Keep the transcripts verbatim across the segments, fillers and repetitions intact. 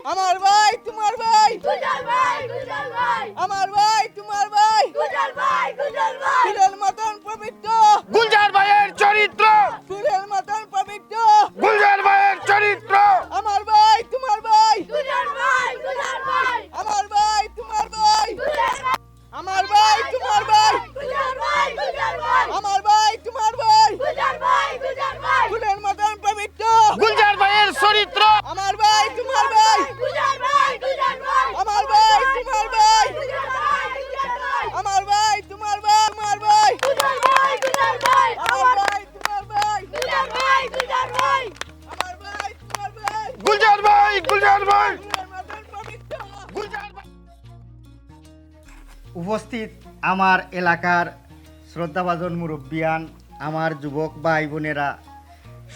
আমার ভাই, তোমার ভাই। গুলজার ভাই, গুলজার ভাই। আমার ভাই, তোমার ভাই। গুলজার ভাই, গুলজার ভাই। ফুলের মতন পবিত্র। গুলজার ভাইয়ের চরিত্র। ফুলের মতন পবিত্র। গুলজার ভাইয়ের চরিত্র। আমার ভাই, তোমার ভাই। গুলজার ভাই, গুলজার ভাই। আমার ভাই, তোমার ভাই। গুলজার ভাই। আমার ভাই, তোমার ভাই। গুলজার ভাই, গুলজার ভাই। আমার ভাই, তোমার ভাই। গুলজার ভাই, গুলজার ভাই। ফুলের মতন পবিত্র। গুলজার ভাইয়ের চরিত্র। আমার ভাই, তোমার ভাই। গুলজার ভাই, গুলজার ভাই। আমার ভাই, তোমার ভাই। গুলজার ভাই, গুলজার ভাই। আমার ভাই, তোমার ভাই, আমার ভাই। গুলজার ভাই, গুলজার ভাই। আমার ভাই, তোমার ভাই। গুলজার ভাই, গুলজার ভাই। আমার ভাই, তোমার ভাই। গুলজার ভাই, গুলজার ভাই। ফুলের মতন পবিত্র। গুলজার ভাই। উপস্থিত আমার এলাকার শ্রদ্ধাভাজন মুরব্বিয়ান, আমার যুবক ভাই বোনেরা,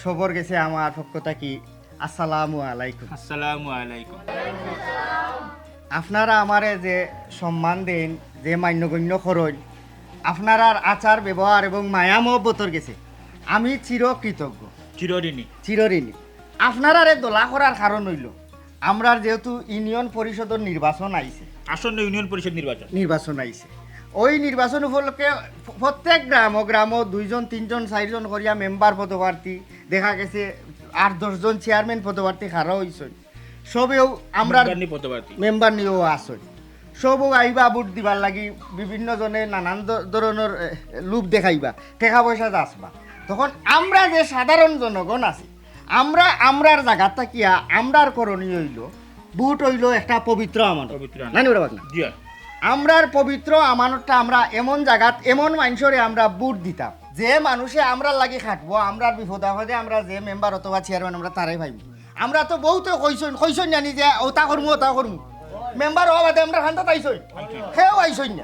সবর গেছে আমার পক্ষ থাকি আসসালামু আলাইকুম। আসসালামু আলাইকুম। আপনারা আমারে যে সম্মান দেইন, যে মান্যগণ্য করইন, আপনারার আচার ব্যবহার এবং মায়া মহব্বতর গেছে আমি চিরকৃতজ্ঞ। চিরঋণী। চিরঋণী। আপনারারে দোলা করার কারণ অইলো, আমরার যেহেতু ইউনিয়ন পরিষদর নির্বাচন আইছে, আসন্ন ইউনিয়ন পরিষদ নির্বাচন। নির্বাচন আইছে, ওই নির্বাচন উপলক্ষে প্র-, প্রত্যেক গ্রামো গ্রামো দুইজন, তিনজন, চাইরজন করিয়া মেম্বার পদপ্রার্থী, দেখা গেছে আট দশজন চেয়ারম্যান পদপ্রার্থী খাড়া অইছইন। সবেউ আমরার মেম্বার নি পদপ্রার্থী। মেম্বার নিও আছইন। সবেউ আইবা ভোট দিবার লাগি, বিভিন্ন জনে নানান ধ-, ধরনর, এ, লোভ দেখাইবা, টেকা পয়সা যাচবা। তখন আমরা যে সাধারণ জনগণ আছি, আমরা, আমরার জাগাত থাকিয়া আমরার করণীয় অইলো, ভোট অইলো একটা পবিত্র আমানত। পবিত্র আমানত। নানি বেটা বাগনা? জি। আমরার পবিত্র আমানতটা আমরা এমন জাগাত, এমন মানষরে আমরা ভোট দিতাম, যে মানুষে আমরার লাগি খাটবো, আমরার বিপদ আপদে আমরা যে মেম্বার অথবা চেয়ারম্যান আমরা তারাই পাইমু। আমরা তো বউতে কইছইন, কইছইন নানি যে ওতা করমু, ওতা করমু। মেম্বার অওয়া বাদে আমরার কান্দাত আইছইন? কেউ আইছইন না।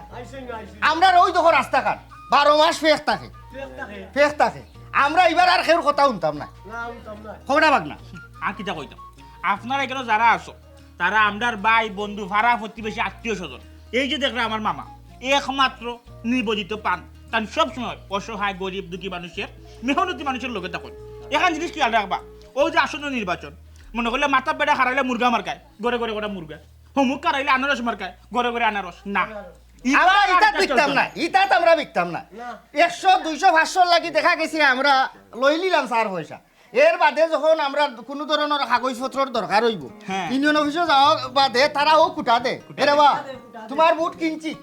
আমরার ওই দেখো রাস্তাখান বারো মাস ফেক থাকে। ফেক থাকে। ফেক থাকে। আমরা ইবার আর কেউর কথা হুনতাম না। না, হুনতাম না। খবরটা বাগনা। আর কিতা কইতাম? আপনারা এখানো যারা আছো, তারা আমরার ভাই, বন্ধু, পাড়া, প্রতিবেশী, আত্মীয় স্বজন। এই যে দেখরা আমার মামা, একমাত্র নিবেদিত প্রাণ। তান সব সময় অসহায়, গরিব, দুঃখী মানুষের, মেহনতি মানুষের লগে থাকইন। এখান জিনিস খেয়াল রাখবা, ওই যে আসন্ন নির্বাচন, মনে করলে মাথা বেটা খাড়াইলে মুরগা মার্কায়, ঘরে ঘরে কটা মুরগা। হমুক খাড়াইলে আনারস মার্কায়, ঘরে ঘরে আনারস। না। আমরা ইবার ইতাত একটা বিকতাম চলতো না, না। ইতাত আমরা বিকতাম না। না। একশো, দুইশো, পাঁচশো লাগি দেখা গেছে আমরা লই নিলাম চার পয়সা। এর বাদে যখন আমরা কুনু ধরনর কাগজপত্রর দরকার অইবো, হ্যাঁ। ইউনিয়ন অফিসো যাওয়া বাদে তারা ও খুটা দে। খুটা এরে দে। বা, তোমার ভোট কিঞ্চিত।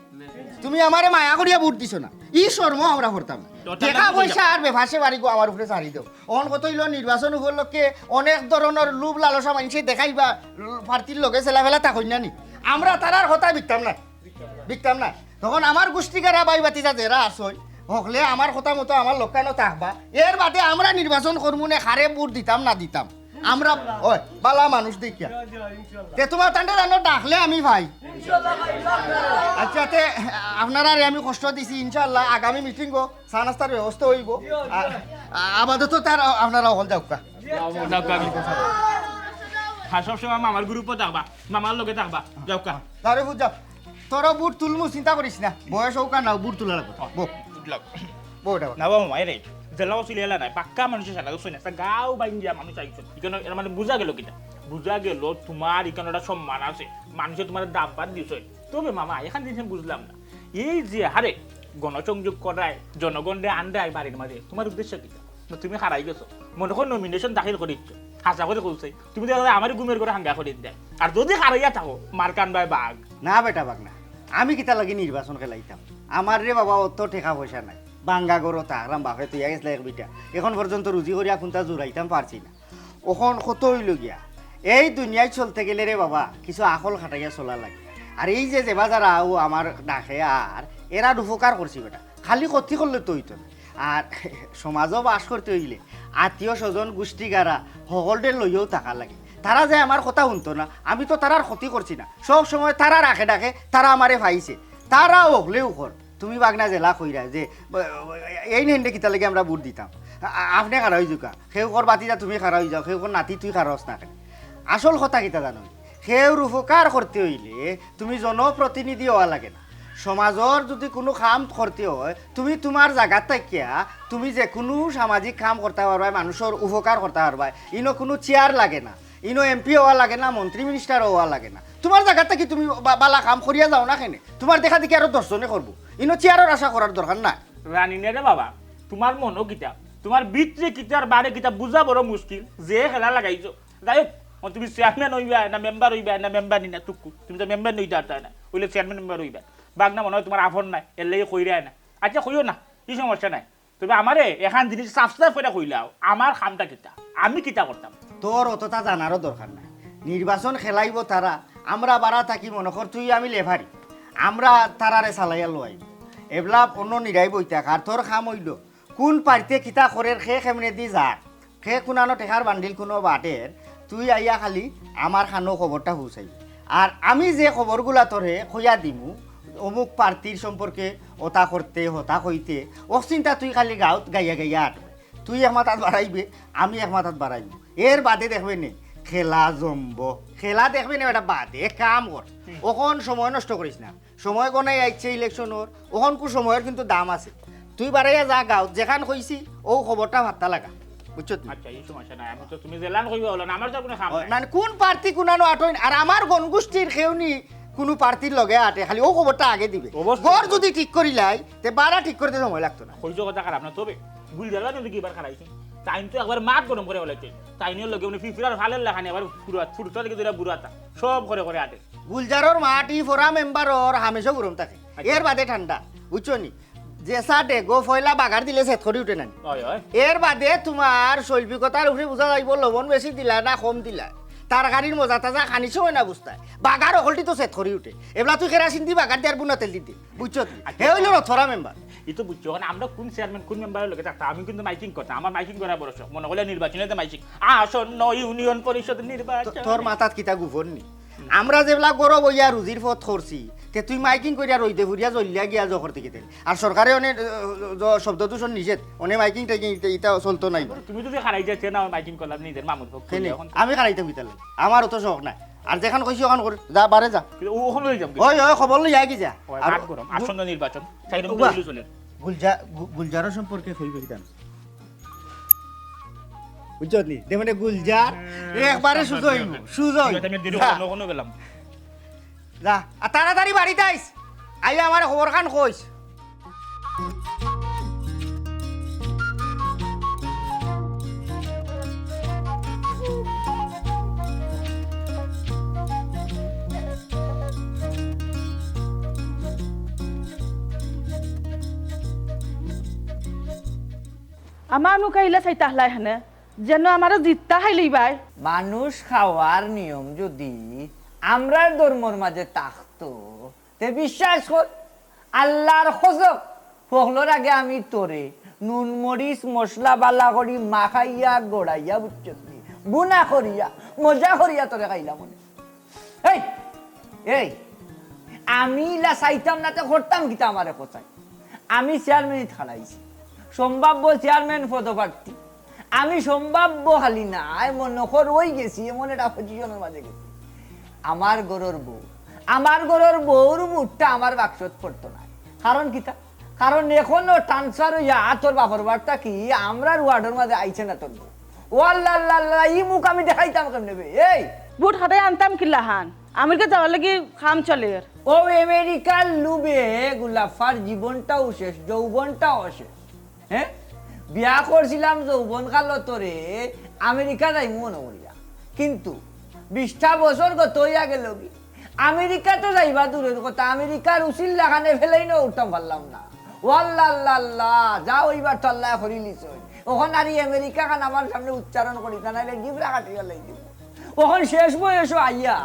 তুমি আমারে মায়া করিয়া ভোট দিছো না। ই শরমও আমরা করতাম না। তো টেকা তাহলে পয়সা আর বেফাসে বাড়ি গো আমার উপরে ছাড়ি দেও। অখন কত অইলো নির্বাচন উপলক্ষে অনেক ধরনর লোভ লালসা মানষে দেখাইবা, প্রার্থীর লগে চেলাফেলা তা কইনা নি। আমরা তারার কথা বিকতাম না। বিকতাম না। তখন আমার গুষ্টিগারা ভাই ভাতিজা যেরা আছইন, হকলে আমার কথা মতো আমার লগে থাকবা। এর বাদে আমরা নির্বাচন করমু নে, কারে ভোট দিতাম না দিতাম। আমরা, ওই, বালা মানুষ দেখিয়া। তে তোমার তান্ডে জানো ডাকলে আমি ভাই। আচ্ছা, তে আপনারারে আমি কষ্ট দিছি, ইনশাআল্লাহ আগামী মিটিংও চা নাস্তার ব্যবস্থা অইবো। আ-, আ-, আপাতত তার আপনারা হকল যাউক্কা। যাউক্কা, আমি কথা বলি। হ্যাঁ, সবসময় মামার গ্রুপো থাকবা, মামার লগে থাকবা, যাউক্কা। তারে বুঝ যাও। তোরা ভোট তুলমু, চিন্তা করিস না। বয়স অউক্কা না, ভোট তুলা লাগবো। বউ। বুঝলাম। বউটা বউ। না বাবা, মায়ের এই জেলা ওসিল এলা নাই, পাক্কা মানুষের সাথে তো শুনে, একটা গাঁও বাইন দিয়া মানুষ আইছো। এখানে এর মানে বুঝা গেল কিতা? বুঝা গেল তোমার এখানে একটা সম্মান আছে, মানুষে তোমার দাম পাত দিছে। তবে মামা, এখান জিনিস আমি বুঝলাম না। এই যে হারে গণসংযোগ করায়, জনগণরে আনরায় বাড়ির মাঝে, তোমার উদ্দেশ্য কিতা? না, তুমি হারাই গেছো। মনে কর নমিনেশন দাখিল করিচ্ছ, হাছা করি কইছে, তুমি দেখা যায় আমার ঘুমের ঘরে হাঙ্গা করি দেয়। আর যদি হারাইয়া থাকো, মার কানবায় বাঘ। না বেটা বাঘ না, আমি কিতা লাগি নির্বাচন খেলাইতাম? আমার রে বাবা, অত টেকা পয়সা নাই। বাঙ্গা ঘরো থাকরাম, বাপে তুইয়া গেছলা এক বিটা। এখন পর্যন্ত রুজি করিয়া কুন্তা জুড়াইতাম পারছি না। অখন কত অইল গিয়া, এই দুনিয়ায় চলতে গেলে রে বাবা, কিছু আকল খাটাইয়া চলা লাগে। আর এই যে যেবা যারা ও আমার ডাকে আর এরার উপকার করছি বেটা, খালি ক্ষতি করলে তো অইতো না। আর সমাজও বাস করতে অইলে আত্মীয় স্বজন, গুষ্টি গারা, হকলরে লইয়াও থাকা লাগে। তারা যে আমার কথা হুনতো না, আমি তো তারার ক্ষতি করছি না। সব সময় তারার আখে ডাকে, তারা আমারে পাইছে, তারাও হকলেও কর। তুমি বাগনা জেলা কইরা যে, ব-, ব-, এই নেন্ডে কিতা লাগি আমরা ভোট দিতাম? আ-, আ-, আপনে খাড়া অই যুকা, কেউ কর বাতিজা তুমি খাড়া অই যাও, কেউ কর নাতি তুই খাড়া অস না কেনে? আসল কথা কিতা জানো? কেউর উপকার করতে অইলে তুমি জনপ্রতিনিধি অওয়া লাগে না। সমাজর যদি কুনু কাম করতে অয়, তুমি তুমার জাগাত থাকিয়া তুমি যে কুনু সামাজিক কাম করতা পারবায়, মানুষর উপকার করতা পারবায়, ইনো কুনু চেয়ার লাগে না। ইনো এমপি অওয়া লাগে না, মন্ত্রী মিনিস্টার অওয়া লাগে না। তুমার জাগাত থাকি তুমি বা-, বালা কাম করিয়া যাও না কেনে? তুমার দেখা দেখি আরো দশ জনে করবো। ইনো চেয়ারর আশা করার দরকার নাই। জানি না রে বাবা, তুমার মনো কিতা, তুমার ভিতরে কিতা আর বারে কিতা বুঝা বড় মুশকিল। যে খেলা লাগাইছো, যাই হোক, অখন তুমি চেয়ারম্যান অইবায় না মেম্বার অইবায় না মেম্বার নি না টুকু, তুমি তো মেম্বার নইতা পারতায় না, অইলে চেয়ারম্যান মেম্বার অইবায়। বাগনা মনো অয় তুমার আপন নায়, এরলাগি কইরায় না। আচ্ছা, কইও না, ই সমস্যা নাই। তবে আমারে এখান জিনিস সাফ সাফ করি কইলাও, আমার কামটা কিতা, আমি কিতা করতাম? তোর অতটা জানারও দরকার নাই। নির্বাচন খেলাইবো তারা, আমরা বারা থাকি মনো কর তুই আমি লেফারি, আমরা তারারে চালাইয়া লইয়াইমু। এবলা অন্য নিরাই বই থাক, আর তোর কাম অইলো কুন পার্টিয়ে কিতা করের, কে কেমনেদি যার, কে কুনানো টেকার বান্ডিল কুনো বাটের, তুই আইয়া খালি আমার কানো খবরটা পৌঁছাইবি। আর আমি যে খবরগুলা তোরে কইয়া দিমু, অমুক প্রার্থীর সম্পর্কে অতা করতে, হতা কইতে, অ চিন্তা তুই খালি গাউত গাইয়া গাইয়া আটবে। তুই এক মাথাত বাড়াইবে, আমি এক মাথাত বাড়াইমু। এর বাদে দেখবে নে, খেলা জমবো। খেলা দেখবে নে, বেটা বাদে, এক কাম কর। অখন সময় নষ্ট করিস না। সময় গনাই আইছে ইলেকশনর, অখনকু সময়র কিন্তু দাম আছে। তুই বাড়াইয়া যা গাউত, যেখান কইছি, অউ খবরটা পাত্তা লাগা। বুঝছত নি? আচ্ছা, ই সমস্যা নাই, আমি তো তুমি যেলান কইবা অলান, আমার তো কুনো কাম নাই। মানে কুন প্রার্থী কুনানো আটইন, আর আমার গণগোষ্ঠীর কেউ নি কুনু প্রার্থীর লগে আটে, খালি অউ খবরটা আগে দিবে। অবশ্যই। ঘর যদি ঠিক করিলাই, তে বারা ঠিক করতে সময় লাগতো না। কইছো কথা খারাপ না, তবে গুলজার বায় যদি কিবার খারাইছে, তাইন তো একবার মাত গরম করি ফালাইছে। তাইনর লগে মানে ফিফড়ার ফালের লাখানি আবার ফুরুতা, ফুরুতা থাকি ধরিয়া বুড়াতা, সব করি করি আটে। গুলজারর মাত ই ফরা মেম্বারর হামেশা গরম থাকে, আচ্ছা। এর বাদে ঠান্ডা, বুঝছো নি? যেসা ডেগো পয়লা বাগার দিলে সেত করি উঠে না নি? অয়, অয়। এর বাদে তুমার শৈল্পিকতার উপরে বুঝা যাইবো লবণ বেশি দিলা না কম দিলা। তরকারির মজা তাজা খানি সময় না বুঝতায়। বাগার অকলটি তো সেত করি উঠে। এবলা তুই কেরাসিন দি বাগার দে আর বুনা তেল দি দে। বুঝছো তুই? আচ্ছা। হে অইলো রথরা মেম্বার। ই তো বুঝছো, অখন আমরা কুন চেয়ারম্যান, কুন মেম্বারর লগে থাকতাম, আমি কিন্তু মাইকিং করতাম। আমার মাইকিং করা বড় শখ। মনে করলে নির্বাচনে যে মাইকিং, আসন্ন ইউনিয়ন পরিষদ নির্বাচন। তো-, তোর মাথাত কিতা গুফর নি? আমরা যেবলা গরব অইয়া রুজির পথ করছি, তে তুই মাইকিং করিয়া রইদে ফুরিয়া জ্বলিয়া গিয়া জখর থেকে তেল। আর সরকারে অনে, আহ, জ-, শব্দ দূষণ নিষেধ, অনে মাইকিং টাইকিং ইতা, ইতা চলতো নাই। তুমি যদি খারাই যাচ্ছে না, মাইকিং করলাম নিজের মামুর পক্ষ কেনে? অখন আমি খারাইতাম কিতালে? আমার অত শখ নাই। আর যেখান কইছি অখান কর, যা বারে যা। কিন্তু ও অখান লই যাম। ওই, ওই, খবর লই আয় কি যা। ওই, আর আট গরম, গু-, আসন্ন নির্বাচন। চাই রকম উবা। তৈরি চলে। গুলজা-, গু-, গুলজারর সম্পর্কে কইবে কিতা? বুঝছত নি? দেখবেন গুলজার, হ্যাঁ, একবারে সুজা অইবো, সুজা অইবো। আমি দিরু যা। অন্য কোনো গেলাম। যা, আর তাড়াতাড়ি বাড়িত আইস। আইয়া আমারে খবর খান কইস। আমার নুকাইলা চাইতা হলাই হানে, যেন আমারে জিত্তা হাইলেই বাই। মানুষ খাওয়ার নিয়ম যদি আমরার ধর্মর মাঝে থাকতো, তে বিশ্বাস কর, আল্লাহর কসম, ফখলর আগে আমি তোরে নুন মরিচ মশলা বালা করি মাখাইয়া গড়াইয়া বুঝছত নি, বুনা করিয়া, মজা করিয়া তোরে খাইলাম অনে। এই, এই, আমি ইলা চাইতাম না, তে করতাম কিতা আমারে কও চাই? আমি চেয়ারম্যানিত খাড়াইছি, সম্ভাব্য চেয়ারম্যান পদপ্রার্থী। আমি সম্ভাব্য খালি নায়, মনো কর অইগেছি, এমন একটা পজিশনর মাঝে গেছি। আমার ঘরর বউ, আমার ঘরর বউর ভোটটা আমার বাক্সত পড়তো নায়। কারণ কিতা? কারণ এখনো ট্রান্সফার অইয়া তোর বাপর বাড়ি থাকি আমরার ওয়ার্ডর মাঝে আইছে না তোর বউ। ও আল্লাহ, আল্লাহ, আল্লাহ, ই মুখ আমি দেখাইতাম কেমনে বে? এই! ভোট খাটাই আনতাম কিলাখান? আমেরিকা যাওয়ার লাগি কাম চলের। ও আমেরিকার লুবে গুলাফার জীবনটাও শেষ, যৌবনটাও শেষ। হ্যাঁ? বিয়া করছিলাম যৌবন কালো তোরে, আমেরিকা যাইমু মনো করিয়া। কিন্তু বিশটা বছর গত অইয়া গেল কি? আমেরিকা তো যাইবা দূরের কথা, আমেরিকার উসিল্লাখানে ফেলেই না উঠতাম পারলাম না। ও আল্লাহ, আল্লাহ, আল্লাহ, যা অইবার তো আল্লায় করিলিছইন। অখন আর ই আমেরিকা খান আমার সামনে উচ্চারণ করিতা, নাইলে জিবরা কাটিয়া লাই দিব। অখন শেষ বয়সও আইয়া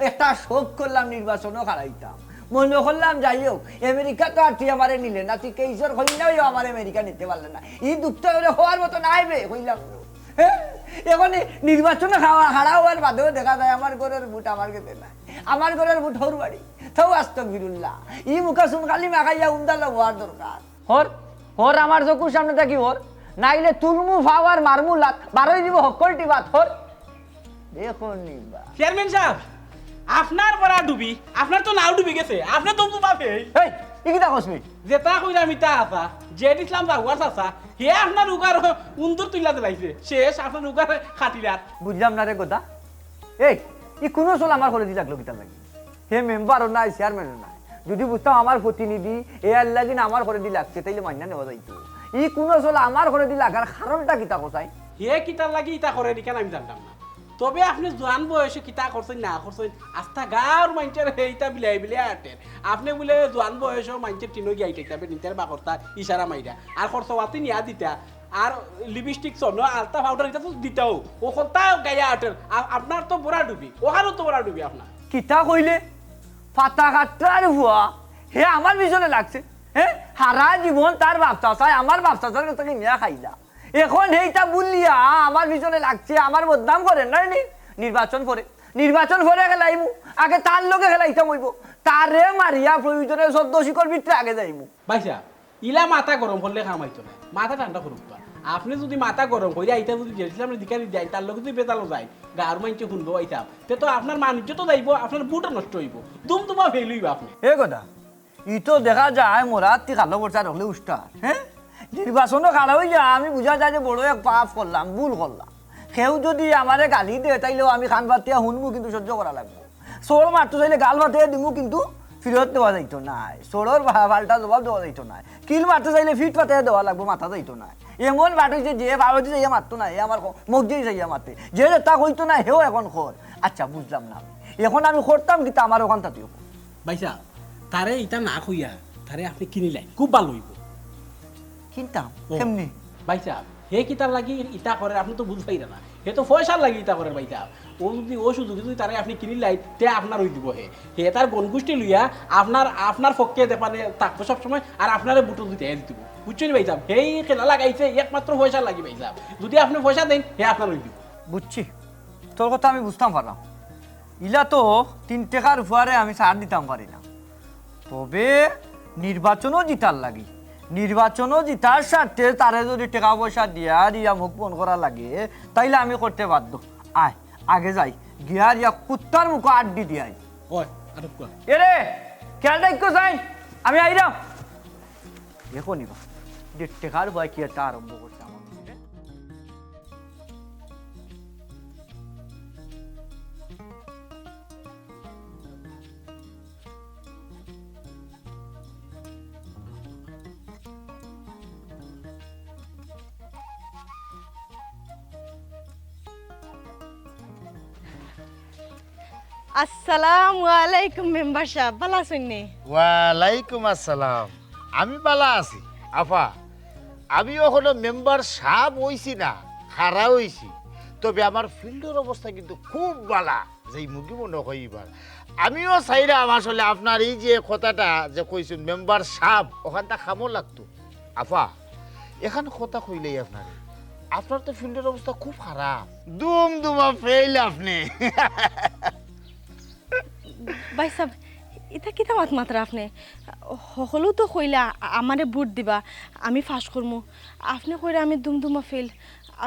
একটা শখ করলাম, নির্বাচনও খাড়াইতাম। মনো করলাম, যাই হোক, আমেরিকা তো আর তুই আমারে নিলে না, তুই কেইসর কইন্যা অইয়াও আমারে আমেরিকা নিতে পারলে না। ই দুঃখ তো অইলে হওয়ার মতো নাই বে, কইলাম তো। হ্যাঁ? অখন ই নির্বাচনে খাওয়া, খাড়া হওয়ার বাদেও দেখা যায় আমার ঘরর ভোট আমার গেছে নাই। আমার ঘরর ভোট হউর বাড়ি। থাও আস্তাগফিরুল্লাহ। ই মুখা চুন খালি মাখাইয়া উন্দালা হওয়ার দরকার। হর, হর আমার চকুর সামনে থাকি হর। নাইলে তুলমু ফাও আর মারমু লাত, বারই দিব হক্কলটি বাত হর। দেখো নিবা। চেয়ারম্যান সাব, আপনার পড়া ডুবি, আপনার তো নাও ডুবি গেছে, আপনি তো বাপে। এই, ই কিতা কস বে? যেটা কইলাম ইটা হাছা, জেড ইসলাম জাগুয়ার চাচা, হে আপনার উগার উন্দুর তুইলা দিলাইছে, শেষ আপনার উগার খাটিলার। বুঝলাম না রে কথা, এই, ই কুনু চল আমার ঘরেদি লাগলো কিতার লাগি? হে মেম্বারও নায়, চেয়ারম্যানও নায়। যুদি বুঝতাম আমার প্রতিনিধি, এ আল্লাদিন আমার ঘরেদি লাগছে, তাইলে মাইনা নেওয়া যাইতো। ই কুনু চল আমার ঘরেদি লাগার কারণটা কিতা কছাইন? হে কিতার লাগি ইতা করের, ইখান আমি জানতাম না। তবে আপনে জোয়ান বয়সো কিতা করছইন না করছইন, আস্তা গাঁওর মাইনষর হে ইতা বিলাই বিলাই আটের। আপনে বুলে জোয়ান বয়সো মাইনষর টিনো গিয়া ইটা ইটা বেটিন্তর বাকরতা ইশারা মাইরা। আর খরচপাতি নিয়া দিতা। আর লিপস্টিক, চন্দন, আলতা, পাউডার ইতা তো দিতাউ। অউ কথা গাইয়া আটের। আ-, আপনার তো বড়া ডুবি, অখানও তো বড়া ডুবি আপনার। কিতা কইলে? পাতা কাটরার ফুয়া, হে আমার পিছনে লাগছে। হে, হারা জীবন তার বাপ চাচায় আমার বাপ চাচার গেছ থাকি নিয়া খাইলা। এখন হেইটা বুলিয়া আমার পিছনে লাগছে, আমার বদনাম করের নায় নি? নির্বাচন পরে, নির্বাচন পরে খেলাইমু, আগে তার লগে খেলাইতাম অইবো। তারে মারিয়া প্রয়োজনে চৌদ্দ শিকর ভিতরে আগে যাইমু। ভাইসাব, ইলা মাথা গরম করলে কাম অইতো নায়, মাথা ঠান্ডা করউক্কা। আপনে যুদি মাথা গরম করিয়া ইতা যুদি জেড ইসলামরে দিকানি দেইন, তার লগে যুদি বেতালো যাইন, গাঁওর মাইনষে হুনবো ভাইসাব, তে তো আপনার মান ইজ্জত তো যাইবো, আপনার ভোটও নষ্ট অইবো, দুমদুমা ফেইল অইবা আপনে। এ কথা, ই তো দেখা যায় মরার তি কালো পড়ছে আর হকলে উষ্টার, হে? নির্বাচনো খাড়া অইয়া আমি বুঝা যায় যে বড় এক পাপ করলাম, ভুল করলাম। কেউ যুদি আমারে গালি দেয়, তাইলেও আমি কান পাতিয়া হুনমু, কিন্তু সহ্য করা লাগবো। চড় মারতো চাইলে গাল পাতিয়া দিমু, কিন্তু ফিরত দেওয়া যাইতো নায়। চড়র বা-, পাল্টা জবাব দেওয়া যাইতো নায়। কিল মারতো চাইলে ফিট পাতিয়া দেওয়া লাগবো, মারা যাইতো নায়। এমন বাট অইছে যে বারোদি যাইয়া মারতো নায়, হে আমার ক-, মগজেদি যাইয়া মারতে। যে যেটা কইতো নায়, হেও এখন কর। আচ্ছা, বুঝলাম না। এখন আমি করতাম কিতা, আমার অখান থাকি অইবো। ভাইসাব, তারে ইতা না কইয়া, তারে আপনে কিনিলাইন, খুব ভালা অইবো। কিনতাম? ও। কেমনে? ভাইসাব, হে কিতার লাগি ইতা করের, আপনে তো বুঝ পাইরা না। হে তো পয়সার লাগি ইতা করের ভাইসাব। অউ যুদি, অউ সুযোগে যুদি তারে আপনে কিনিলাইন, তে আপনার অই দিবো হে। হে তার গণগোষ্ঠী লইয়া আপনার, আপনার পক্ষে দেপানে থাকবো সবসময়, আর আপনারে ভোটও দিতে হে দিবো। বুঝছইন নি ভাইসাব? হে ই খেলা লাগাইছে একমাত্র পয়সার লাগি ভাইসাব। যুদি আপনে পয়সা দেইন, হে আপনার অই দিবো। বুঝছি, তোর কথা আমি বুঝতাম পারলাম। ইলা তো তিন টেকার ফুয়ারে আমি ছাড় দিতাম পারি না। তবে নির্বাচনো জিতার লাগি, নির্বাচনো জিতার স্বার্থে তারে যুদি টেকা পয়সা দিয়া দিয়া মুখ বন্ধ করা লাগে, তাইলে আমি করতে বাধ্য। আয়, আগে যাই, গিয়া দিয়া কুত্তার মুখো আড্ডি দি আই। ওই, আটক কর। এরে, খেয়াল রাখিও যাইন, আমি আইরাম। দেখো নিবা, যে টেকার ফুয়ায় কি একটা আরম্ভ করছে আমার লগে। আসসালামু আলাইকুম মেম্বার সাব, ভালা আছইন নি? ওয়ালাইকুম আসসালাম, আমি ভালা আছি। আফা, আমি অখনো মেম্বার সাব অইছি না, খাড়া অইছি, তবে আমার ফিল্ডর অবস্থা কিন্তু খুব ভালা। যেই মুখী মনে হয় এবার। আমিও চাইরাম আসলে আপনার এই যে কথাটা যে কইছইন মেম্বার সাব, অখানটা কামো লাগতো। আফা, এখান কথা কইলাই আপনারে, আপনার তো ফিল্ডর অবস্থা খুব খারাপ, দুমদুমা ফেইল আপনে। ভাইসাব, ইতা কিতা মাত মাতরা আপনে? হকলেউ তো কইলা আ-, আমারে ভোট দিবা, আমি পাশ করমু। আপনে কইরা আমি দুমদুমা ফেইল।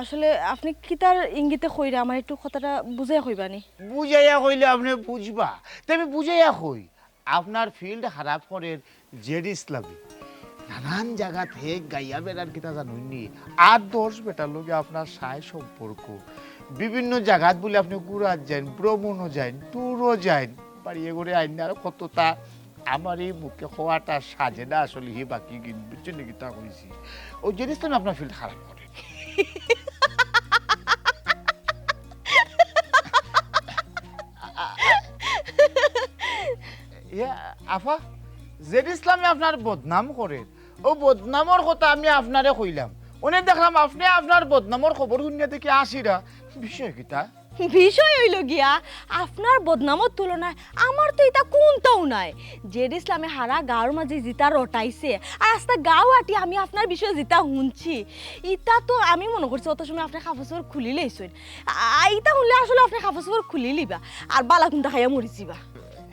আসলে আপনে কিতার ইঙ্গিতে কইরা, আমারে একটু কথাটা বুঝাইয়া কইবা নি? বুঝাইয়া কইলে আপনে বুঝবা, তে আমি বুঝাইয়া কই। আপনার ফিল্ড খারাপ করের জেড ইসলামে। নানান জাগাত হে গাইয়া বেড়ার কিতা জানইন নি? আট দশ বেটার লগে আপনার সায় সম্পর্ক। বিভিন্ন জাগাত বুলে আপনে ঘুরাত যাইন, ভ্রমণও যাইন, ট্যুরও যাইন। বাড়িয়ে ঘরে আইন না আর কততা আমার এই মুখে কওয়াটা সাজে না আসলে হে বাকি গিন, বুঝছইন নি কিতা কইছি? অউ জেড ইসলামে আপনার ফিল্ড খারাপ করে। ইয়া, আফা, জেড ইসলামে আপনার বদনাম করের, অউ বদনামর কথা আমি আপনারে কইলাম। অনে দেখলাম আপনে আপনার বদনামর খবর হুনিয়া দেখি আশিরা। বিষয় কিতা? বিষয় অইলো গিয়া, আপনার বদনামর তুলনায় আমার তো ইতা কুন্তাউ নাই। জেড ইসলামে হারা গাঁওর মাঝে জিতা রটাইছে, আর আস্তা গাঁও আটি আমি আপনার বিষয়ে জিতা হুনছি, ইতা তো আমি মনো করছি অত সময় আপনে কাপড় চোপড় খুলিলাইছইন। আ, ইতা হুনলে আসলে আপনে কাপড় চোপড় খুলিলিবা, আর বালা কুন্তা খাইয়া মরিযিবা।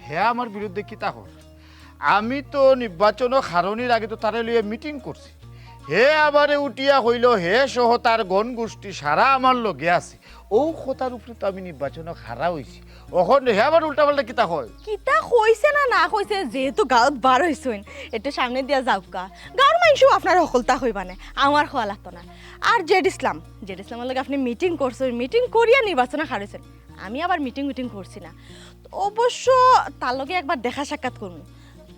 হে আমার বিরুদ্ধে কিতা কর? আমি তো নির্বাচনো হারনির আগে তো তারে লইয়া মিটিং করছি। হে আবারে উঠিয়া কইল, হে সহ তার গণ গোষ্ঠী সারা আমার লগে আছে। অউ কথার উপরে তো আমি নির্বাচনো হারা অইছি। অখন হে আবার উল্টাপাল্টা কিতা কয়? কিতা কইছে না না কইছে, যেহেতু গাঁওত বার অইছইন, একটু সামনে দিয়া যাউক্কা। গাঁওর মাইনষেও আপনারে হকলতা কইবা নে, আমার কওয়া লাগতো না। আর জেড ইসলাম, জেড ইসলামর লগে আপনে মিটিং করছইন, মিটিং করিয়া নির্বাচনো হারছইন। আমি আবার মিটিং উটিং করছি না। অবশ্য তার লগে একবার দেখা সাক্ষাৎ করমু।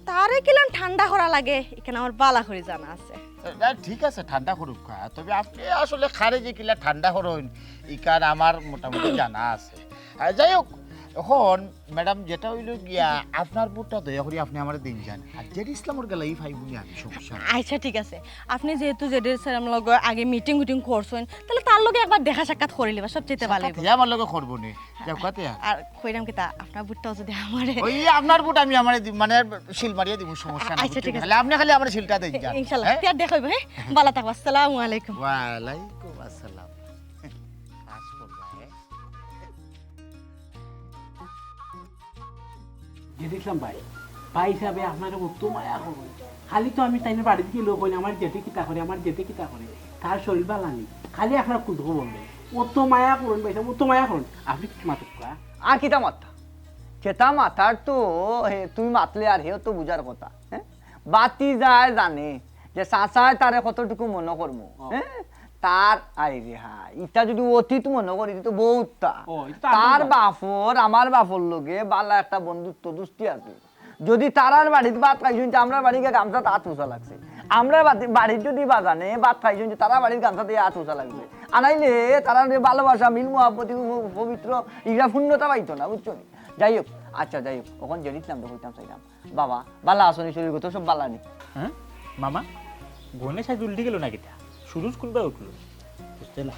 তারে কিলান ঠান্ডা করা লাগে, ইখান আমার বালা করি জানা আছে। না, ঠিক আছে, ঠান্ডা করুক্কা। তবে আপনে আসলে কারে যে কিলা ঠান্ডা করইন, ইখান আমার মোটামুটি জানা আছে। আহ, যাই হোক, অখন ম্যাডাম, যেটা অইলো গিয়া, আপনার ভোটটা দয়া করি আপনে আমারে দিন যান। আর জেড ইসলামর গেলা ই পাইবো নি আমি, সমস্যা নাই। আচ্ছা, ঠিক আছে, আপনে যেহেতু জেড ইসলামর লগে আগে মিটিং উটিং করছইন, তাইলে তার লগে একবার দেখা সাক্ষাৎ করিলিবা, সবচেয়ে ভালা অইবো। সাক্ষাৎ হে আমার লগে করবো নি। যাও, কাতে আর। আর কইরাম কিতা, আপনার ভোটটাও যদি আমারে ওই আপনার ভোট আমি আমারে দি-, মানে সিল মারিয়া দিমু, সমস্যা নাই, আচ্ছা, বুঝছেন? ঠিক আছে। খালি আপনে খালি আমারে সিলটা দিন যান। ইনশাআল্লাহ, হ্যাঁ? তে আর দেখা অইবো, হ্যাঁ? বালা থাকবা, আসসালামু আলাইকুম। ওয়ালাইকুম আসসালাম। কাজ করবা, হ্যাঁ? জেড ইসলাম ভাই, ভাই হিসাবে আপনারে অত মায়া করইন। খালি তো আমি তাইনর বাড়িত গেলেউ কইন, "আমার জেঠে কিতা করে, আমার জেঠে কিতা করে।" তার শরীর বালা নি, খালি আপনার কুন্দ বলবে, "অত মায়া করইন ভাই সাহেব, অত মায়া করইন।" আপনে কিতা মাতুক্কা? আর কিতা মাততাম? যেতা মাতার তো হে, তুমি মাতলে আর হেও তো বুঝার কথা। হ্যাঁ, বাতি যায় জানে যে চাচায় তারে কতটুকু মনো করমু। হ্যাঁ, তার আই রে হা, ইতা যদি অতীত মনো করি, ইতা তো বউততা। ও, ইতা তো তার আনন্দ। বাপর, আমার বাপর লগে বালা একটা বন্ধুত্ব দুস্তি আছে। যদি তারার বাড়িত ভাত খাইছইন, তে আমরার বাড়িত গামছাত আত পুছা লাগছে। আমরার বাতি-, বাড়িত যদি বাজানে ভাত খাইছইন, তে তারার বাড়িত গামছাত আত পুছা লাগছে। আনাইলে তারার যে ভালোবাসা, মিল মহাব্বত, পবিত্র, ইটা পূর্ণতা পাইতো না, বুঝছো নি? যাই হোক, আচ্ছা, যাই হোক, অখন জেড ইসলামরে কইতাম চাইলাম, বাবা, বালা আছো নি? শরীর গত সব বালা নি? হ্যাঁ মামা, গণেশ আইজ উল্টি গেল না কিতা? সুরুজ কুনবায় উঠলো? বুঝতে না,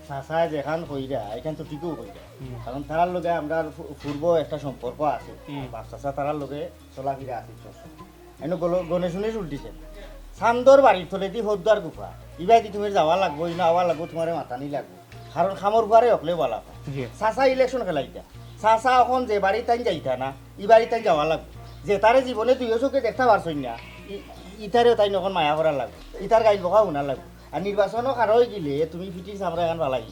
চাচা যেখান কইরা, এখান তো ঠিকও কইরা। কারণ তারার লগে আমরার পূ-, পূর্ব একটা সম্পর্ক আছে। বাপ চাচা তারার লগে চলাফিরা আছে সবসময়। এনে গল-, গণেশ উনিশ উল্টিছে। চান্দর বাড়ির তলেদি হদ্দার গুফা। ইবাদি তুমি যাওয়া লাগবো, ইনো আওয়া লাগবো, তুমারে মাতানি লাগবো। কারণ কামর ফুয়ারে হকলে বালা পায়। চাচা ইলেকশন খেলাইতা। চাচা অখন যে বাড়িত তাইন যাইতা না, ই বাড়িত তাইন যাওয়া লাগবো। যে তারে জীবনে দুইও চোখে দেখতা পারছইন না, ই-, ইতারেও তাইন অখন মায়া করা লাগবো। ইতার গাইল বকা হুনা লাগবো। আর নির্বাচনও কারো অই গেলে তুমি ফিটিং চামড়া এখান বালাই।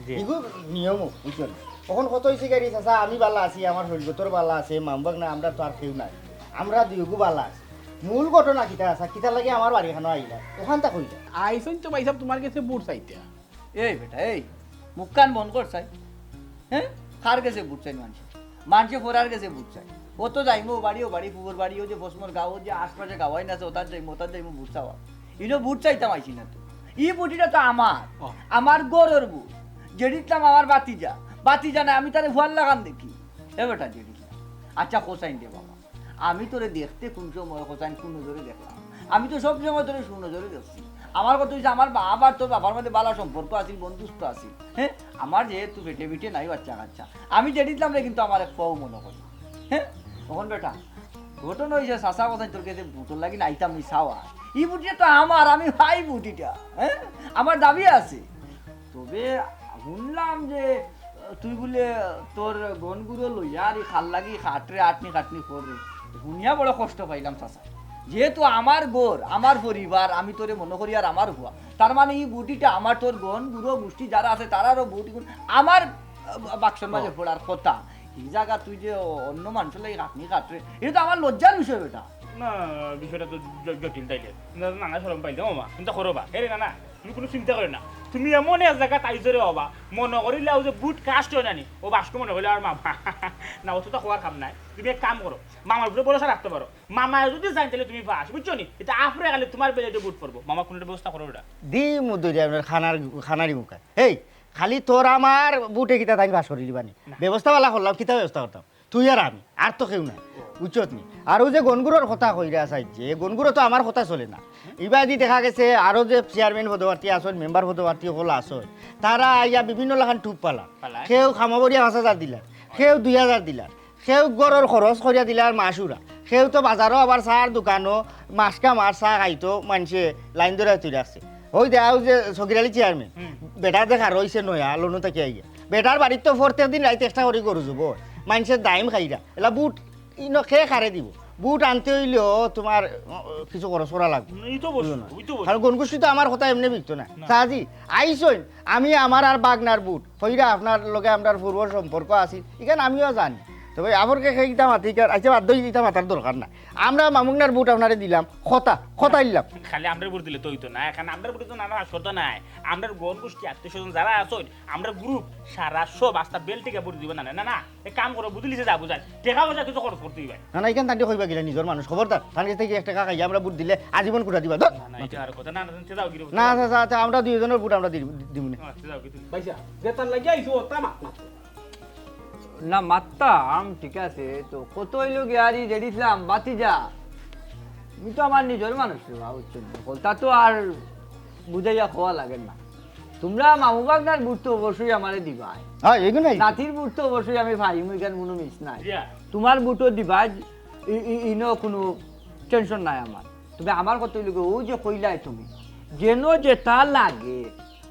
ইগু নিয়মও, বুঝছো নি? অখন কত অইছে গাড়ি চাচা, আমি বালা আছি, আমার শরীর গতর বালা আছে, মামবাগ না, আমরা তো আর কেউ নাই। আমরা দুইগু বালা আছি। মূল ঘটনা কিতা আছে, কিতা লাগে আমার বাড়ি খানো আইলা, অখানতা কইলা। আইছইন তো ভাই সাহেব তুমার গেছে ভোট চাইতা। এই বেটা, এই, মুখখান বন্ধ কর চাই। হ্যাঁ? কার গেছে ভোট চাই মানষে? মানষে ফরার গেছে ভোট চাই। ও তো যাইমু বাড়ি, ও বাড়ি, পুকুর বাড়ি, ও যে ফসমর গাঁও, ও যে আশপাশে গাঁওয়াইন আছে, ওতার যাইমু, ওতার যাইমু ভোট চাওয়া। ইনো ভোট চাইতাম আইছি না তো। ই ভোটিটা তো আমার। আমার ঘরর ভোট। জেড ইসলাম আমার বাতিজা। বাতিজা না, আমি তারে ফুয়ার লাখান দেখি। এ বেটা জেড ইসলাম। আচ্ছা, হোসাইন দে বাবা। আমি তোরে দেখতে কুন সময় কোথায় কুন নজরে দেখলাম? আমি তো সব সময় তোরে সুনজরে দেখছি। আমার কথা অইছে, আমার বাপ আর তোর বাবার মধ্যে বালা সম্পর্ক আছিল, বন্ধুত্ব আছিল। হ্যাঁ, আমার যেহেতু পেটে পিঠে নাই বাচ্চা কাচ্চা, আমি জেড ইসলামরে কিন্তু আমার এক পাও মনো করি। হ্যাঁ, অখন বেটা, ঘটনা অইছে, চাচা কোথায় তোর গেছে ভোটর লাগি নাইতাম নি চাওয়া। ই ভোটিটা তো আমার, আমি পাই ভোটিটা। হ্যাঁ, আমার দাবি আছে। তবে হুনলাম যে তুই বুলে তোর গনগুরু লইয়া আর ই খাল লাগি খাটরে, আটনি খাটনি কররে। হুনিয়া বড় কষ্ট পাইলাম চাচা। যেহেতু আমার ঘর, আমার পরিবার, আমি তোরে মনো করি আর আমার ফুয়া। তার মানে ই ভোটিটা আমার, তোর গনগুরু গুষ্টি যারা আছে তারারও ভোট ইগুন আমার, আহ, বাক্সর মাঝে পড়ার কথা। ই জাগা তুই যে অ-, অন্য মানষর লাগি খাটনি খাটরে, ইটা তো আমার লজ্জার বিষয় বেটা। না, বিষয়টা তো জ-, জটিল তাইলে। না, না, না, শরম পাইলে, মামা। চিন্তা করো বা। এরে না, না, তুমি কুনু চিন্তা করো না। তুমি এমন এক জাগাত আইছো রে বাবা, মনো করিলাও যে ভোট কাস্ট অয় না নি, ও বাক্স মনো করিলে আর মামা। না, অততা কওয়ার কাম নাই। তুমি এক কাম করো, মামার উপরে ভরসা রাখতে পারো। মামায় যদি যাইন, তাইলে তুমি পাস, বুঝছো নি? ইটা আফরে খালি তুমার ব্যালটে ভোট পড়বো। মামা, কুনু একটা ব্যবস্থা করো বেটা। দি মুদুরি আপনার খানার, খানারি মুখা। এই, খালি তোর আমার ভোটে কিতা তাইন পাস করি দিবানি? ব্যবস্থা বালা করলাম, কিতা ব্যবস্থা করতাম? তুই আর আমি, আর তো কেউ নাই, বুঝছত নি? আর অউ যে গনগুরুর কথা কইরা চাইছে, গনগুরু তো আমার কথা চলে না। ইবাদি দেখা গেছে আরো যে চেয়ারম্যান পদপ্রার্থী আছইন, মেম্বার পদপ্রার্থী অকল আছইন, তারা আইয়া বিভিন্ন লাখান টুপ পালা। কেউ কামাবরিয়া পাঁচ হাজার দিলার, কেউ দুই হাজার দিলার, কেউ ঘরর খরচ করিয়া দিলার মাসুরা, কেউ তো বাজারও আবার চার দোকানও মাসকা মাস চা খাইতো মানষে লাইন ধরিয়া তুই রাখছে। অউ দেও যে সগির আলী চেয়ারম্যান, বেটা দেখা রইছে নয়া, লন্ডন থাকি আইয়া। বেটার বাড়িত তো প্রত্যেক দিন রাইত এক্সট্রা করি গরু জবো। মানষে দাইম খাইরা। এলা ভোট ইনো কে কারে দিবো? ভোট আনতে অইলেও তুমার, অ, কিছু খরচ করা লাগবো। ই তো অবশ্য, বুঝছো না? ই তো অবশ্য। কারণ গনগুষ্টি তো আমার কথা এমনে বিকতো না। না। চাচি, আইছইন, আমি আমার আর বাগনার ভোট। কইরা আপনার লগে আমরার পূর্ব সম্পর্ক আছিল। ইখান আমিও জানি। তবে আবার কে কে ইতা মাতি কার, আচ্ছা, বাদ দেও, ইতা মাতার দরকার না। আমরা মামুগনার ভোট আপনারে দিলাম, কথা, কথা দিলাম। খালি আমরার ভোট দিলে তো অইতো না, এখন আমরার ভোটে তো নানা শর্ত নাই। আমরার গণ গোষ্ঠী আত্মীয় স্বজন যারা আছইন, আমরার গ্রুপ সারা সব আস্তা বেল টিকা ভোট দিবা না, না, না। এক কাম করো, বুঝলি যে যা বুঝায়, টেকা পয়সা কিছু খরচ করতে দিবা। না, না, ইখান তান্ডি কইবা গিলা নিজর মানুষ, খবরদার। তান গেছ থাকি এক টেকা খাইয়া আমরা ভোট দিলে আজীবন কুটা দিবা, ধর। না, না, ইটা আর কথা না, না, তে যাও গিরো। না, আচ্ছা, আচ্ছা, আচ্ছা, আমরা দুইজনের ভোট আমরা দি-, দিমুনে। আচ্ছা, যাও গিরো। ভাইসা, যেতার লাগিয়া আইছো, ওতা মাত না। না, মাততাম, ঠিক আছে, তো কত অইলো গিয়া আর ই জেড ইসলাম, বাতি যা। আমি তো আমার নিজর মানুষ রে বা, বুঝছো নি? কথা তো আর বুঝাইয়া কওয়া লাগে না। তোমরা মামু বাগনার ভোট তো অবশ্যই আমারে দিবায়। হ্যাঁ, এগুন নাই। নাতির ভোট তো অবশ্যই আমি পাইমু, ইখান কুনু মিস নাই। জি। তুমার ভোটও দিবায়, ই-, ই-, ইনো কুনু টেনশন নাই আমার। তবে আমার কথা অইলো গি, অউ যে কইলায় তুমি, যেন যেতা লাগে,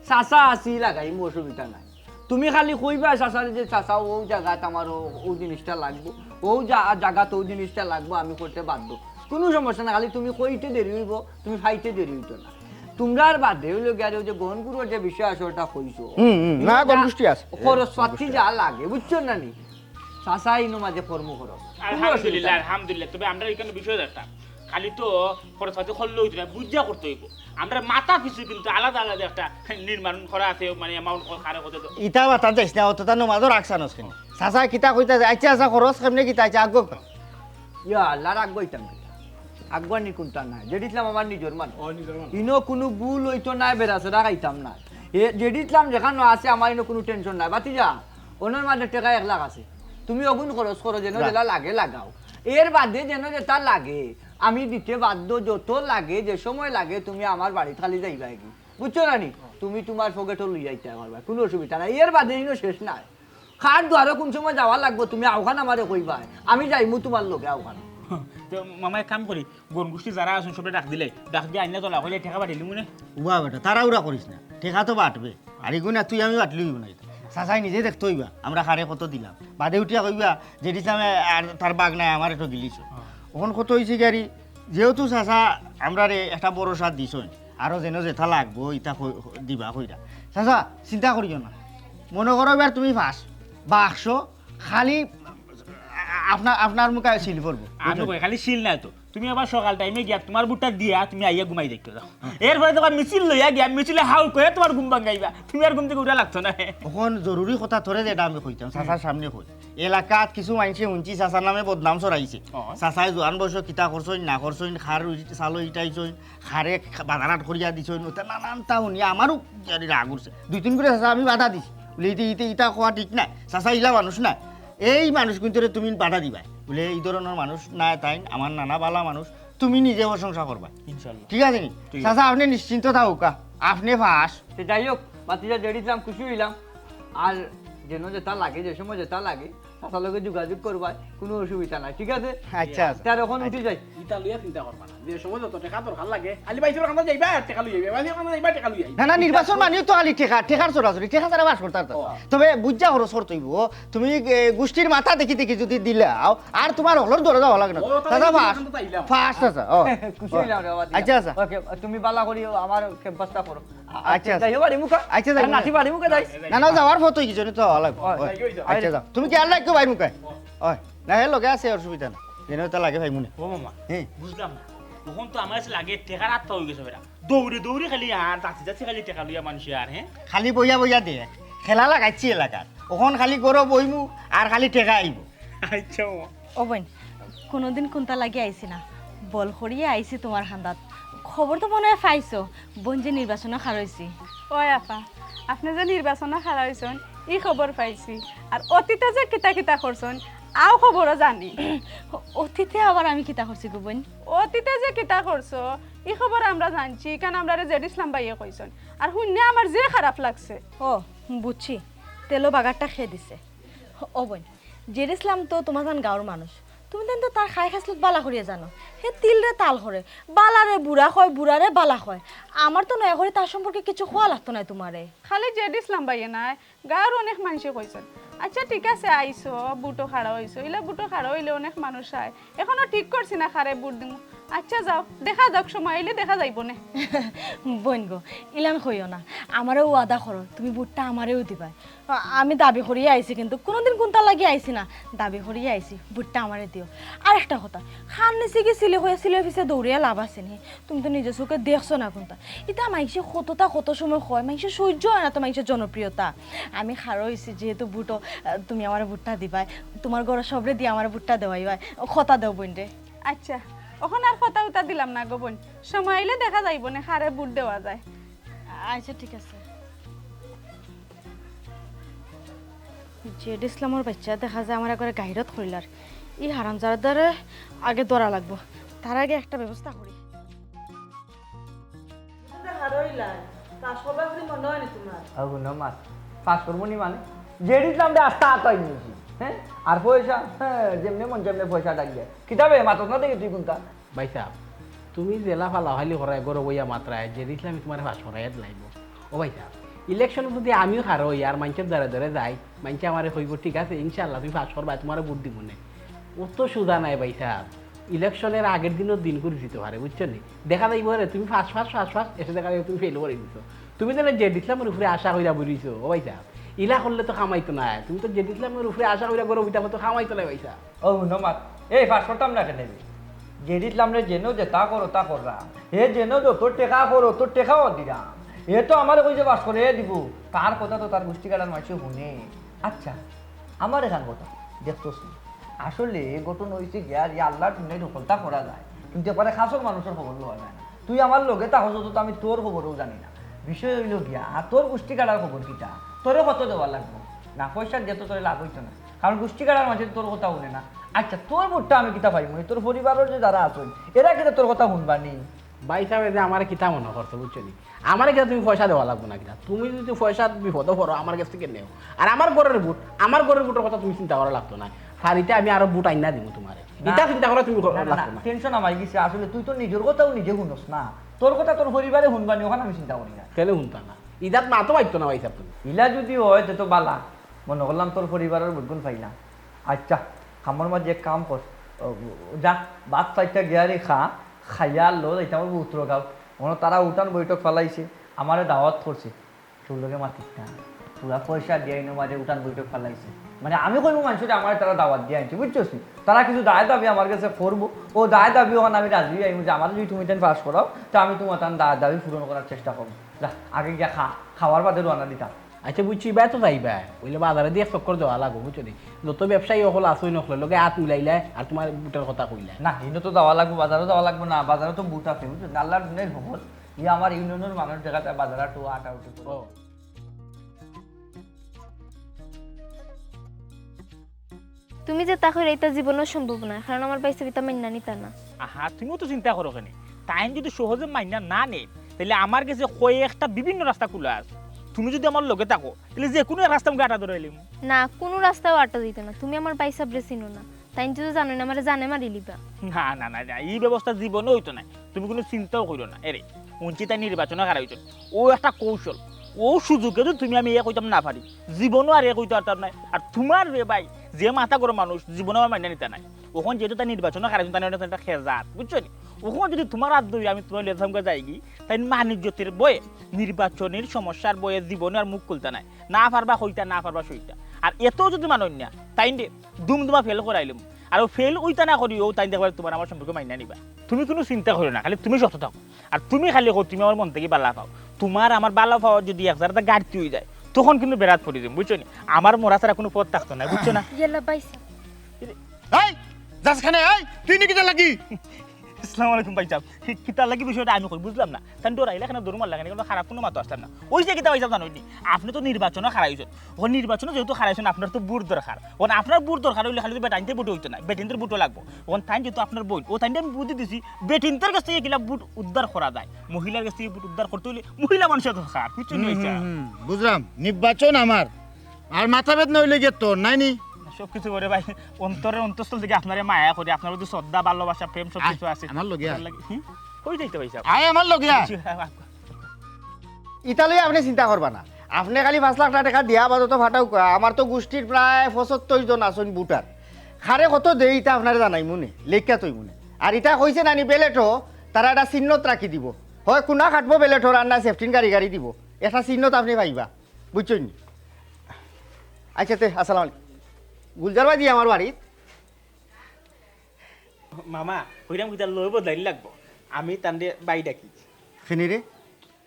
চাচা আছি লাগাইমু, অসুবিধা নাই। তুমি খালি কইবায় চাচারে যে, "চাচা, অউ জাগাত আমার অউ, অউ জিনিসটা লাগবো, অউ জা-, জাগাত অউ জিনিসটা লাগবো, আমি করতে বাধ্য।" কুনু সমস্যা না, খালি তুমি কইতে দেরি অইবো, তুমি পাইতে দেরি অইতো না। তুমরার বাদে অইলো গিয়া আর অউ যে গহনগুরুর যে বিষয় আছে, ওটা কইছো। হুম, হুম, না, ইটা গণগোষ্ঠী আছে। খরচ পাতি যা লাগে, বুঝছো না নি? চাচা ইনো মাঝে কর্ম খরচ। আলহামদুলিল্লাহ, আলহামদুলিল্লাহ। তবে আমরার ইখানো বিষয় একটা, খালি তো খরচ পাতি করলে অইতো না, বুঝা করতে অইবো। আমরার মাথা পিছু কিন্তু আলাদা আলাদা একটা নির্মাণ করা আছে, মানে, অ্যামাউন্ট কারে কত দেওয়া। ইতা মাতাত যাইস না, অততা নমাজও রাখছানস কেনে? চাচা কিতা কইতা যে, আচ্ছা, আচ্ছা, খরচ কেমনে কিতা, আচ্ছা, আগুয়াও ক। ইয়া আল্লাহ, আগুয়াইতাম কিতা? আগুয়ানি কুনতা নাই। জেড ইসলাম আমার নিজর মানুষ। ও, নিজর মানুষ। ইনো কুনু ভুল অইতো নায়, বেড়াছেড়া খাইতাম না। এ, জেড ইসলাম যেখানো আছে, আমার ইনো কুনু টেনশন নাই। বাতিজা, অনর মাঝে টেকা এক লাখ আছে। তুমি অগুন খরচ করো, যেন যেলা লাগে লাগাও। এর বাদে যেন যেতা লাগে, আমি দিতে বাধ্য, যত লাগে, যে সময় লাগে, তুমি আমার বাড়িত খালি যাইবায় গি। বুঝছো না নি? তুমি তুমার পকেটো লইয়া আইতায় পারবায়, কুনু অসুবিধা নাই। এর বাদে ইনো শেষ নাই। কার দুয়ারো কুন সময় যাওয়া লাগবো, তুমি অউখান আমারে কইবায়, আমি যাইমু তুমার লগে অউখান। তো মামা, এক কাম করি, গণগোষ্ঠী যারা আছইন, সবরে ডাক দিলে, ডাক দিয়া আইনা তোলা কইলে টেকা পাঠাইলিমু নে। উবা বেটা, তাড়াহুড়া করিস না, টেকা তো বাটবে। আর ইগুন তুই আমি বাটলে অইবো না। চাচায় নিজে দেখতো অইবা, আমরা কারে কত দিলাম। বাদে উঠিয়া কইবা, জেড ইসলামে আর তার বাগনায় আমারে ঠগিলিছে। অখন কত অইছে গি, যেহেতু চাচা আমরারে একটা ভরসা দিছইন, আরো যেন যেতা লাগবো, ইতা কই-, দিবা কইরা। চাচা, চিন্তা করিও না। মনো করো এবার তুমি পাস, বাক্স খালি আ-, আপনার, আপনার মুখে সিল পড়বো। আমি কই, খালি সিল নায় তো। তুমি আবার সকাল টাইমে গিয়া তুমার ভোটটা দিয়া তুমি আইয়া ঘুমাই যাইতো যাও। এরপরে তুমার মিছিল লইয়া গিয়া মিছিলে হাউ কইয়া তুমার ঘুম ভাঙাইবা। তুমি আর ঘুম থাকি উঠা লাগতো না। অখন জরুরি কথা তোরে যেটা আমি কইতাম, চাচার সামনে কই। এলাকাত কিছু মাইনষে হুনছি চাচার নামে বদনাম ছড়াইছে। ও। চাচায় জোয়ান বয়সো কিতা করছইন না করছইন, কার উইট-, চালো ইটাইছইন, কারে বাজারহাট করিয়া দিছইন, ওটা নানানতা হুনিয়া আমারও গাড়ি রাগ উঠছে। দুই তিন করি চাচা আমি বাধা দিছি। বুলে, "ইতে, ইতে, ইতা কওয়া ঠিক নায়। চাচা ইলা মানুষ নায়। এই মানুষগুইন্তরে তুমি বাধা দিবায়।" বুলে, "ই ধরনর মানুষ নায় তাইন, আমার নানা বালা মানুষ, তুমি নিজে প্রশংসা করবায়।" ইনশাআল্লাহ। ঠিক আছে নি? ঠিক আছে। চাচা, আপনে নিশ্চিন্ত থাকউক্কা, আপনে পাস। তে যাই হোক, বাতিজা জেড ইসলাম খুশি অইলাম। আর যেন যেতা লাগে, যে সময় যেতা লাগে, চাচার লগে যোগাযোগ করবায়, কুনু অসুবিধা নাই, ঠিক আছে? আচ্ছা, আচ্ছা। তে আর অখন উঠি যাই। ইতা লইয়া চিন্তা করবা না, যে সময় যত টেকা দরকার লাগে, খালি বাইসের কান্দাত যাইবা আর টেকা লইয়া আইবা, বাইসের কান্দাত যাইবা, টেকা লইয়া আইবা। না, না, নির্বাচন মানেউ তো খালি টেকা, টেকার ছড়াছড়ি, টেকা ছাড়া পাস করতায় পারতায় না। ও। তবে বুঝা খরচ করতে অইবো, তুমি, এ, গোষ্ঠীর মাথা দেখি দেখি যুদি দিলাও, আর তুমার হকলর দুয়ারো যাওয়া লাগে না। ও, তাহলে দাদা, আমি পাস, এখান থেকে আইলাম। পাস, চাচা, ও। খুশি অইলাম রে বাবা, আচ্ছা, আচ্ছা। ওকে, তুমি বালা করি আমার ক্যাম্পাসটা করো। আ-, আচ্ছা, আচ্ছা। যাইও বাড়ি মুখা। আচ্ছা, যাই আরে মুখা। নাতি বাড়ি মুখা যাই। না, না, যাওয়ার পথ অইগেছে, নি তো হওয়া লাগবো। ও, ওই, যাইও, যাইও। আচ্ছা, যাও। তুমি কি আর লাগবে বাড়ি মুখা? ওই, না, হে লগে আছে, অসুবিধা না। যেন ওটা লাগে ভাই মনে। ও মামা, হুম। বুঝলাম না। তখন তো আমার কাছে লাগে টেকার আত্মা অইগেছে বেটা। দৌড়ে দৌড়ে খালি আর যাচ্ছি যাচ্ছি খালি টেকা লইয়া মানুষে আর, হ্যাঁ? খালি বইয়া বইয়া দে। খেলা লাগাইছি এলাকার। অখন খালি গরো বইমু আর খালি টেকা আইবো। আচ্ছা মামা। ও বইন, কুনুদিন কুন্তা লাগি আইছি না, বল করিয়া আইছি তুমার কান্দাত। খবর তো মনে অয় পাইছো, বইন যে নির্বাচনো খাড়ইছি। ওই আপা, আপনে যে নির্বাচনো খাড়ইছইন, ই খবর পাইছি। আর অতীতে যে কিতা কিতা করছইন, অউ খবরও জানি। অতীতে আবার আমি কিতা করছি গো বইন? অতীতে যে কিতা করছো, ই খবর আমরা জানছি, কারণ আমরারে জেড ইসলাম ভাইয়ে কইছইন। আর হুনিয়া আমার যে খারাপ লাগছে। ও, বুঝছি, তেলো বাগারটা কে দিছে। ও বইন, জেড ইসলাম তো তুমার যেন গাঁওর মানুষ, তুমি তান তো তার খাই খাসলত বালা করিয়া জানো। হে তিলরে তাল করে, বালারে বুড়া কয়, বুড়ারে বালা কয়। আমার তো নয়া করি তার সম্পর্কে কিছু কওয়া লাগতো নায় তুমারে। খালি জেড ইসলাম ভাইয়ে নায়, গাঁওর অনেক মানষে কইছইন। আচ্ছা, ঠিক আছে, আইছো, ভুটো খাড়া অইছো, ইলা ভুটো খাড়া অইলে অনেক মানুষ আয়। অখনো ঠিক করছি না কারে ভুট দিমু। আচ্ছা যাও, দেখা যাউক, সময় আইলে দেখা যাইবো নে। বইন গো, ইলান কইও না, আমারেও ওয়াদা করো, তুমি ভোটটা আমারেও দিবায়। আ-, আমি দাবি করিয়া আইছি, কিন্তু কুনুদিন কুনতা লাগি আইছি না, দাবি করিয়া আইছি, ভোটটা আমারে দিও। আর একটা কথা, খান নিচে কি সিলে কইয়া সিলের পিছে দৌড়িয়া লাভ আছে নি? তুমি তো নিজে চউখে দেখছো না কুনতা। ইতা মাইনষে কততা কত সময় কয়, মাইনষর সইজ্য অয় না তো মাইনষর জনপ্রিয়তা। আমি খাড়া অইছি যেহেতু ভোটো, আ, তুমি আমারে ভোটটা দিবায়, তুমার ঘরর সবরে দিয়া আমারে ভোটটা দেওয়াইবায়, কথা দেও বইন রে। আচ্ছা, অখন আর কথা উতা দিলাম না গো বইন, সময় আইলে দেখা যাইবো নে কারে ভোট দেওয়া যায়। আচ্ছা, ঠিক আছে। জেড ইসলামর বাইচ্চা দেখা যায় আমার একবারে গাইরত করিলার। ই হারামজাদারে আগে ধরা লাগবো, তার আগে একটা ব্যবস্থা করি। তুমি তো হারইলায়, পাস করবা বুলি মনো অয় নি তুমার? আ, হুনো মাত, পাস করমু নি মানে? জেড ইসলামরে আস্তা আতাই নিছি, হে? আর পয়সা, হে, যেমনে মন যেমনে পয়সা ডাক দেয়। কিতাবে মাতস না দেখি তুই কুনতা? ভাইসাব, তুমি যেলা ফালাফালি করায়, ঘরো বইয়া মাতরায়, জেড ইসলামে তুমারে পাস করাইয়া দিলাইবো। ও ভাইসাব, ইলেকশনো যুদি আমিও খাড়া অই আর মাইনষর দ্বারে দ্বারে যাই, মাইনষে আমারে কইবো, "ঠিক আছে, ইনশাআল্লাহ তুমি পাস করবায়, তুমারে ভোট দিমু নে।" অত সুজা নায় ভাইসাব। ইলেকশনর আগের দিনও দিন ঘুরি দিতো পারে, বুঝছো নি? দেখা যাইবো, "আরে তুমি পাস, পাস, পাস, পাস", এসে দেখা যাইবো তুমি ফেইল করি দিছো। তুমি যেন জেড ইসলামর উপরে আশা কইরা বই রইছো, ও ভাইসাব, ইলা করলে তো কামাইতো নায়। তুমি তো জেড ইসলামর উপরে আশা কইরা ঘরো বইতা, তো কামাইতো নায় ভাইসাব। ও হুনো মাত, এই পাস করতাম না কেনে? জেড ইসলামরে যেন যেতা করো তা কররাম, হে যেন যত টেকা করো অত টেকাও দিরাম। হে তো আমারে কইছে পাস করাইয়া দিবো, তার কথা তো তার গুষ্টিখাটার মাইনষে হুনে। আচ্ছা, আমার এখান কথা দেখতোস নি। আসলে ঘটনা অইছে গিয়া, ইয়া আল্লার দুনিয়াত হকলতা করা যায়, কিন্তু একবারে কাছের মানুষর খবর লওয়া যায় না। তুই আমার লগে থাকস তো আমি তোর খবরও জানি না। বিষয় অইলো গিয়া, আর তোর গুষ্টিখাটার খবর কিতা? তোরে কত দেওয়া লাগবো? না, পয়সা দিয়া তো তোরে লাভ অইতো না, কারণ গুষ্টিখাটার মাইনষে তোর কথা হুনে না। আচ্ছা, তোর ভোটটা আমি কিতা পাইমু? তোর পরিবারর যে যারা আছইন, এরা কিতা তোর কথা হুনবা নি? ভাইসাবে যে আমারে কিতা মনো করছো, বুঝছো নি? আমারে কিতা তুমি পয়সা দেওয়া লাগবো না কিতা? তুমি যুদি পয়সার বিপদো পড়ো, আমার গেছ থাকি নেও। আর আমার ঘরর ভোট, আমার ঘরর ভোটর কথা তুমি চিন্তা করা লাগতো নায়। ফারিতে আমি আরো ভোট আইনা দিমু তুমারে। না। ইতা চিন্তা করা তুমি না, না, লাগতো না। টেনশন আমার গেছে। আসলে তুই তো নিজর কথাও নিজে হুনস না। তোর কথা তোর পরিবারে হুনবা নি, অখান আমি চিন্তা করি না। কেনে হুনতা না? ইজাত মাতো পাইতো না ভাইসাব তুমি। ইলা যুদি অয়, তে তো বালা। মনো করলাম তোর পরিবারর ভোটগুন পাইলাম। আচ্ছা, কামর মাঝে এক কাম কর। ও, যা, ভাত চাইরটা গিয়ারি খা, খাইয়া লো, যাইতাম অইবো উত্তর গাঁও। মনো তারা উঠান বৈঠক ফালাইছে, আমারে দাওয়াত করছে। তোর লগে মাতিস না। পুরা পয়সা দিয়া ইনো মাঝে উঠান বৈঠক ফালাইছে। মানে আমি কইমু মাইনষরে আমারে তারা দাওয়াত দিয়া আনছে, বুঝছস নি? তারা কিছু দায় দাবি আমার গেছে করবো। ও দায় দাবি অখান আমি রাজি অইমু যে আমারে যুদি তুমি তাইন পাস করাও, তে আমি তুমার তান দায় দাবি পূরণ করার চেষ্টা করমু। যা, আগে গিয়া খা, খাওয়ার বাদে রওয়ানা দিতাম। আচ্ছা, বুঝছি, ইবায় তো যাইবায়। অইলে বাজারেদি এক চক্কর দেওয়া লাগবো, বুঝছো নি? যত ব্যবসায়ী অকল আছইন, অকলর লগে আত মিলাইলায়, আর তুমার ভোটর কথা কইলায়। না, ইনো তো যাওয়া লাগবো, বাজারও যাওয়া লাগবো না, বাজারও তো ভোট আছে, বুঝছো নি? আল্লার দুনিয়ার হকল, ইয়া আমার ইউনিয়নর মানুষ দেখা যায় বাজারে একটু আটাউটি করে। ও। তুমি যেতা কইরায় ইতা জীবনেও সম্ভব নায়, কারণ আমার ভাইসাব ইতা মাইন্না নিতা না। আহা, তুমিও তো চিন্তা করো কেনে? তাইন যুদি সহজে মাইন্না না নেইন, তাইলে আমার গেছে কয়েকটা বিভিন্ন রাস্তা খুলা আছে। তুমি যুদি আমার লগে থাকো, তাইলে যেকুনু এক রাস্তা মুখে আটা ধরাইলিমু। না, কুনু রাস্তাও আটা দিতো না। তুমি আমার ভাইসাবরে চিনো না। তাইন যুদি জানইন, আমারে জানে মারিলিবা। না, না, না, না, ই ব্যবস্থা জীবনেও অইতো নায়। তুমি কুনু চিন্তাও করিও না। এরে, হুনছি তাইন নির্বাচনো খাড়া অইছইন। অউ একটা কৌশল। অউ সুযোগে যুদি তুমি আমি এক অইতাম না পারি, জীবনেও আর এক অইতাম পারতাম নায়। আর তুমার রে ভাই, যে মাথা গরম মানুষ, জীবনেও আমার মাইন্না নিতা নায়। অখন যেহেতু তাইন নির্বাচনো খাড়া অইছইন, তাইন অইলো একটা খেজাত, বুঝছো নি? অখন যুদি তুমার আত ধরি আমি তুমার লেজামগা যাইগি, তাইন মান ইজ্জতর ভয়ে, নির্বাচনর সমস্যার ভয়ে জীবনে আর মুখ খুলতা নায়। না পারবা কইতা, না পারবা সইতা। আর এতেও যুদি মানইন না, তাইনরে দুমদুমা ফেল করাইলিমু। আর অউ ফেল অইতা না করিও, তাইন দেখবায় তুমার আমার সম্পর্কে মাইন্না নিবা। তুমি কুনু চিন্তা করিও না, খালি তুমি শক্ত থাকো। আর তুমি খালি কও, তুমি আমার মন থাকি বালা পাও। তুমার আমার বালা পাওয়ার যুদি এক জারাতা ঘাটতি অইযায়, তখন কিন্তু বেড়াত পড়ি যাইমু, বুঝছো নি? আমার মরা ছাড়া কুনু পথ থাকতো নায়, বুঝছো না? ইয়াল্লা ভাইসাব। এই, যাস কেনে, এই, তুই নি কিতার লাগি? আসসালামু আলাইকুম ভাইসাব। কি-, কিতার লাগি বিষয়টা আমি কই, বুঝলাম না। তাইন ডরাইলা কেনে, দৌড় মারলা কেনে, কুনু খারাপ কুনু মাতো আছলাম না। অইছে কিতা ভাইসাব জানইন নি? আপনে তো নির্বাচনো খাড়া অইছইন। অখন নির্বাচনো যেহেতু খাড়া অইছইন, আপনার তো ভোট দরকার। অখন আপনার ভোট দরকার অইলে খালি তো বেটাইনতে ভোটে অইতো নায়, বেটিন্তর ভোটও লাগবো। অখন তাইন যেহেতু আপনার বইন, অউ তাইনরে আমি বুদ্ধি দিছি, বেটিন্তর গেছ থাকি কিলা ভোট উদ্ধার করা যায়। মহিলার গেছ থাকি ভোট উদ্ধার করতে অইলে মহিলা মানুষর দরকার, বুঝছইন নি হুম, ভাইসাব? হুম, হুম, বুঝলাম। নির্বাচন আমার, আর মাথা বেদনা অইলে গিয়া তোর, নায় নি? সব কিছু করে ভাই, অন্তরের অন্তঃস্থল থাকি আপনারে মায়া করি, আপনার প্রতি শ্রদ্ধা, ভালোবাসা, প্রেম সব আয়, কিছু আছে। আমার লগে আয়। আপনার লাগি, হুম? কই যাইতা ভাইসাব? আয় আমার লগে আয়। জি, আ-, আ-, ইতা লইয়া আপনে চিন্তা করবা না। আপনে খালি পাঁচ লাখ টেকা দিয়া আপাতত ফাটাউক্কা। আমার তো গুষ্টির প্রায় পঁচাত্তর জন আছইন ভোটার। কারে কত দেই ইতা আপনারে জানাইমু নে, লেখিয়া থইমু নে। আর ইতা কইছে নানি ব্যালটও, তারা একটা চিহ্নত রাখি দিব। হয় কুনা কাটবো ব্যালটর, আর না সেফটিন গাড়ি গাড়ি দিব। একটা চিহ্নত আপনি পাইবা, বুঝছইন নি? আচ্ছা তে, আসসালামু আলাইকুম। গুলজার ভাই দি আমার বাড়িত। মামা, কইরাম কিতা লই বদলাইন লাগবো। আমি তানরে বাই ডাকি। কেনে রে?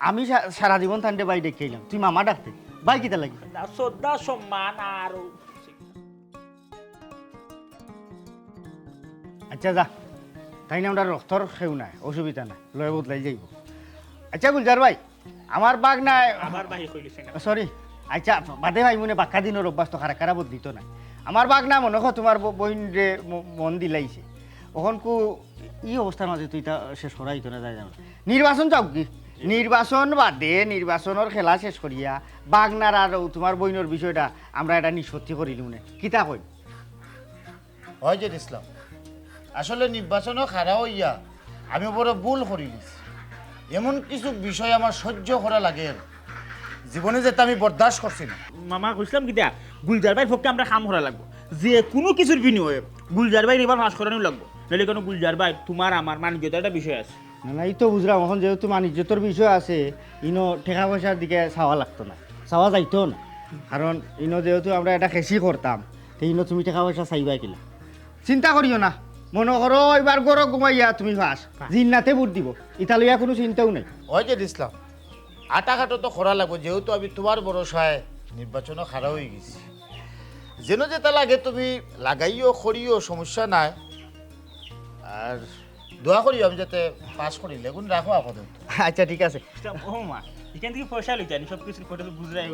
আমি সা-, সারা জীবন তানরে বাই ডাকি আইলাম। তুই মামা ডাকতে? বাই কিতা লাগি? না, শ্রদ্ধা, সম্মান আর ও- আচ্ছা যা। তাইন আমরার রক্তর কেউ নায়, অসুবিধা নাই। লই বদলাই যাইবো। আচ্ছা গুলজার ভাই, আমার বাগনায় আমার ভাই কইলিছে না। সরি। আচ্ছা, বাদে ভাই মনে বাক্কা দিনর অভ্যাস তো খারাপ খারাপ বদলিত না। আমার বাগনা মনে কর তুমার ব-, বইনরে ম-, মন দিলাইছে। অখন কু ই অবস্থার মাঝে তুই তা শেষ করা অইতো না, যাই যাও না। নির্বাচন যাউক কি? নির্বাচন বাদে, নির্বাচনর খেলা শেষ করিয়া বাগনার আর তুমার বইনর বিষয়টা আমরা এটা নিষ্পত্তি করিলিমু নে। কিতা কইন? অয় জেড ইসলাম, আসলে নির্বাচনো খাড়া অইয়া আমি বড় ভুল করিলিছি। এমন কিছু বিষয় আমার সহ্য করা লাগের, জীবনে যেটা আমি বরদাস্ত করছি না। মামা, কইছিলাম কিতা, গুলজার ভাইর পক্ষে আমরা কাম করা লাগবো। যে কুনু কিছুর বিনিময়ে গুলজার ভাইরে ইবার পাশ করানি লাগবো। নাইলে কেনে গুলজার ভাই, তুমার আমার মান ইজ্জতর একটা বিষয় আছে। না, না, ই তো বুঝরাম। অখন যেহেতু মান ইজ্জতর বিষয় আছে, ইনো টেকা পয়সার দিকে চাওয়া লাগতো না, চাওয়া যাইতো না। কারণ ইনো যেহেতু আমরা এটা খেসি করতাম, তে ইনো তুমি টেকা পয়সা চাইবায় কিলা? চিন্তা করিও না, মনো করো ইবার গরো ঘুমাইয়া তুমি পাশ, পাশ। জিন্নাতে ভোট দিবো, ইতা লইয়া কুনু চিন্তাও নাই। অয় জেড ইসলাম, আটাঘাটো তো করা লাগবো, যেহেতু আমি তুমার ভরসায় নির্বাচনো খাড়া অইগেছি। যেন যেটা লাগে তুমি লাগাইও, করিও, সমস্যা নাই। আর দোয়া করিও আমি যাতে পাশ করি, লেগুন রাখো আপাতত। আচ্ছা, ঠিক আছে। ও মা, ইখান থাকি পয়সা লইতা নি, সব কিছুর পয়সা তো বুঝরায়।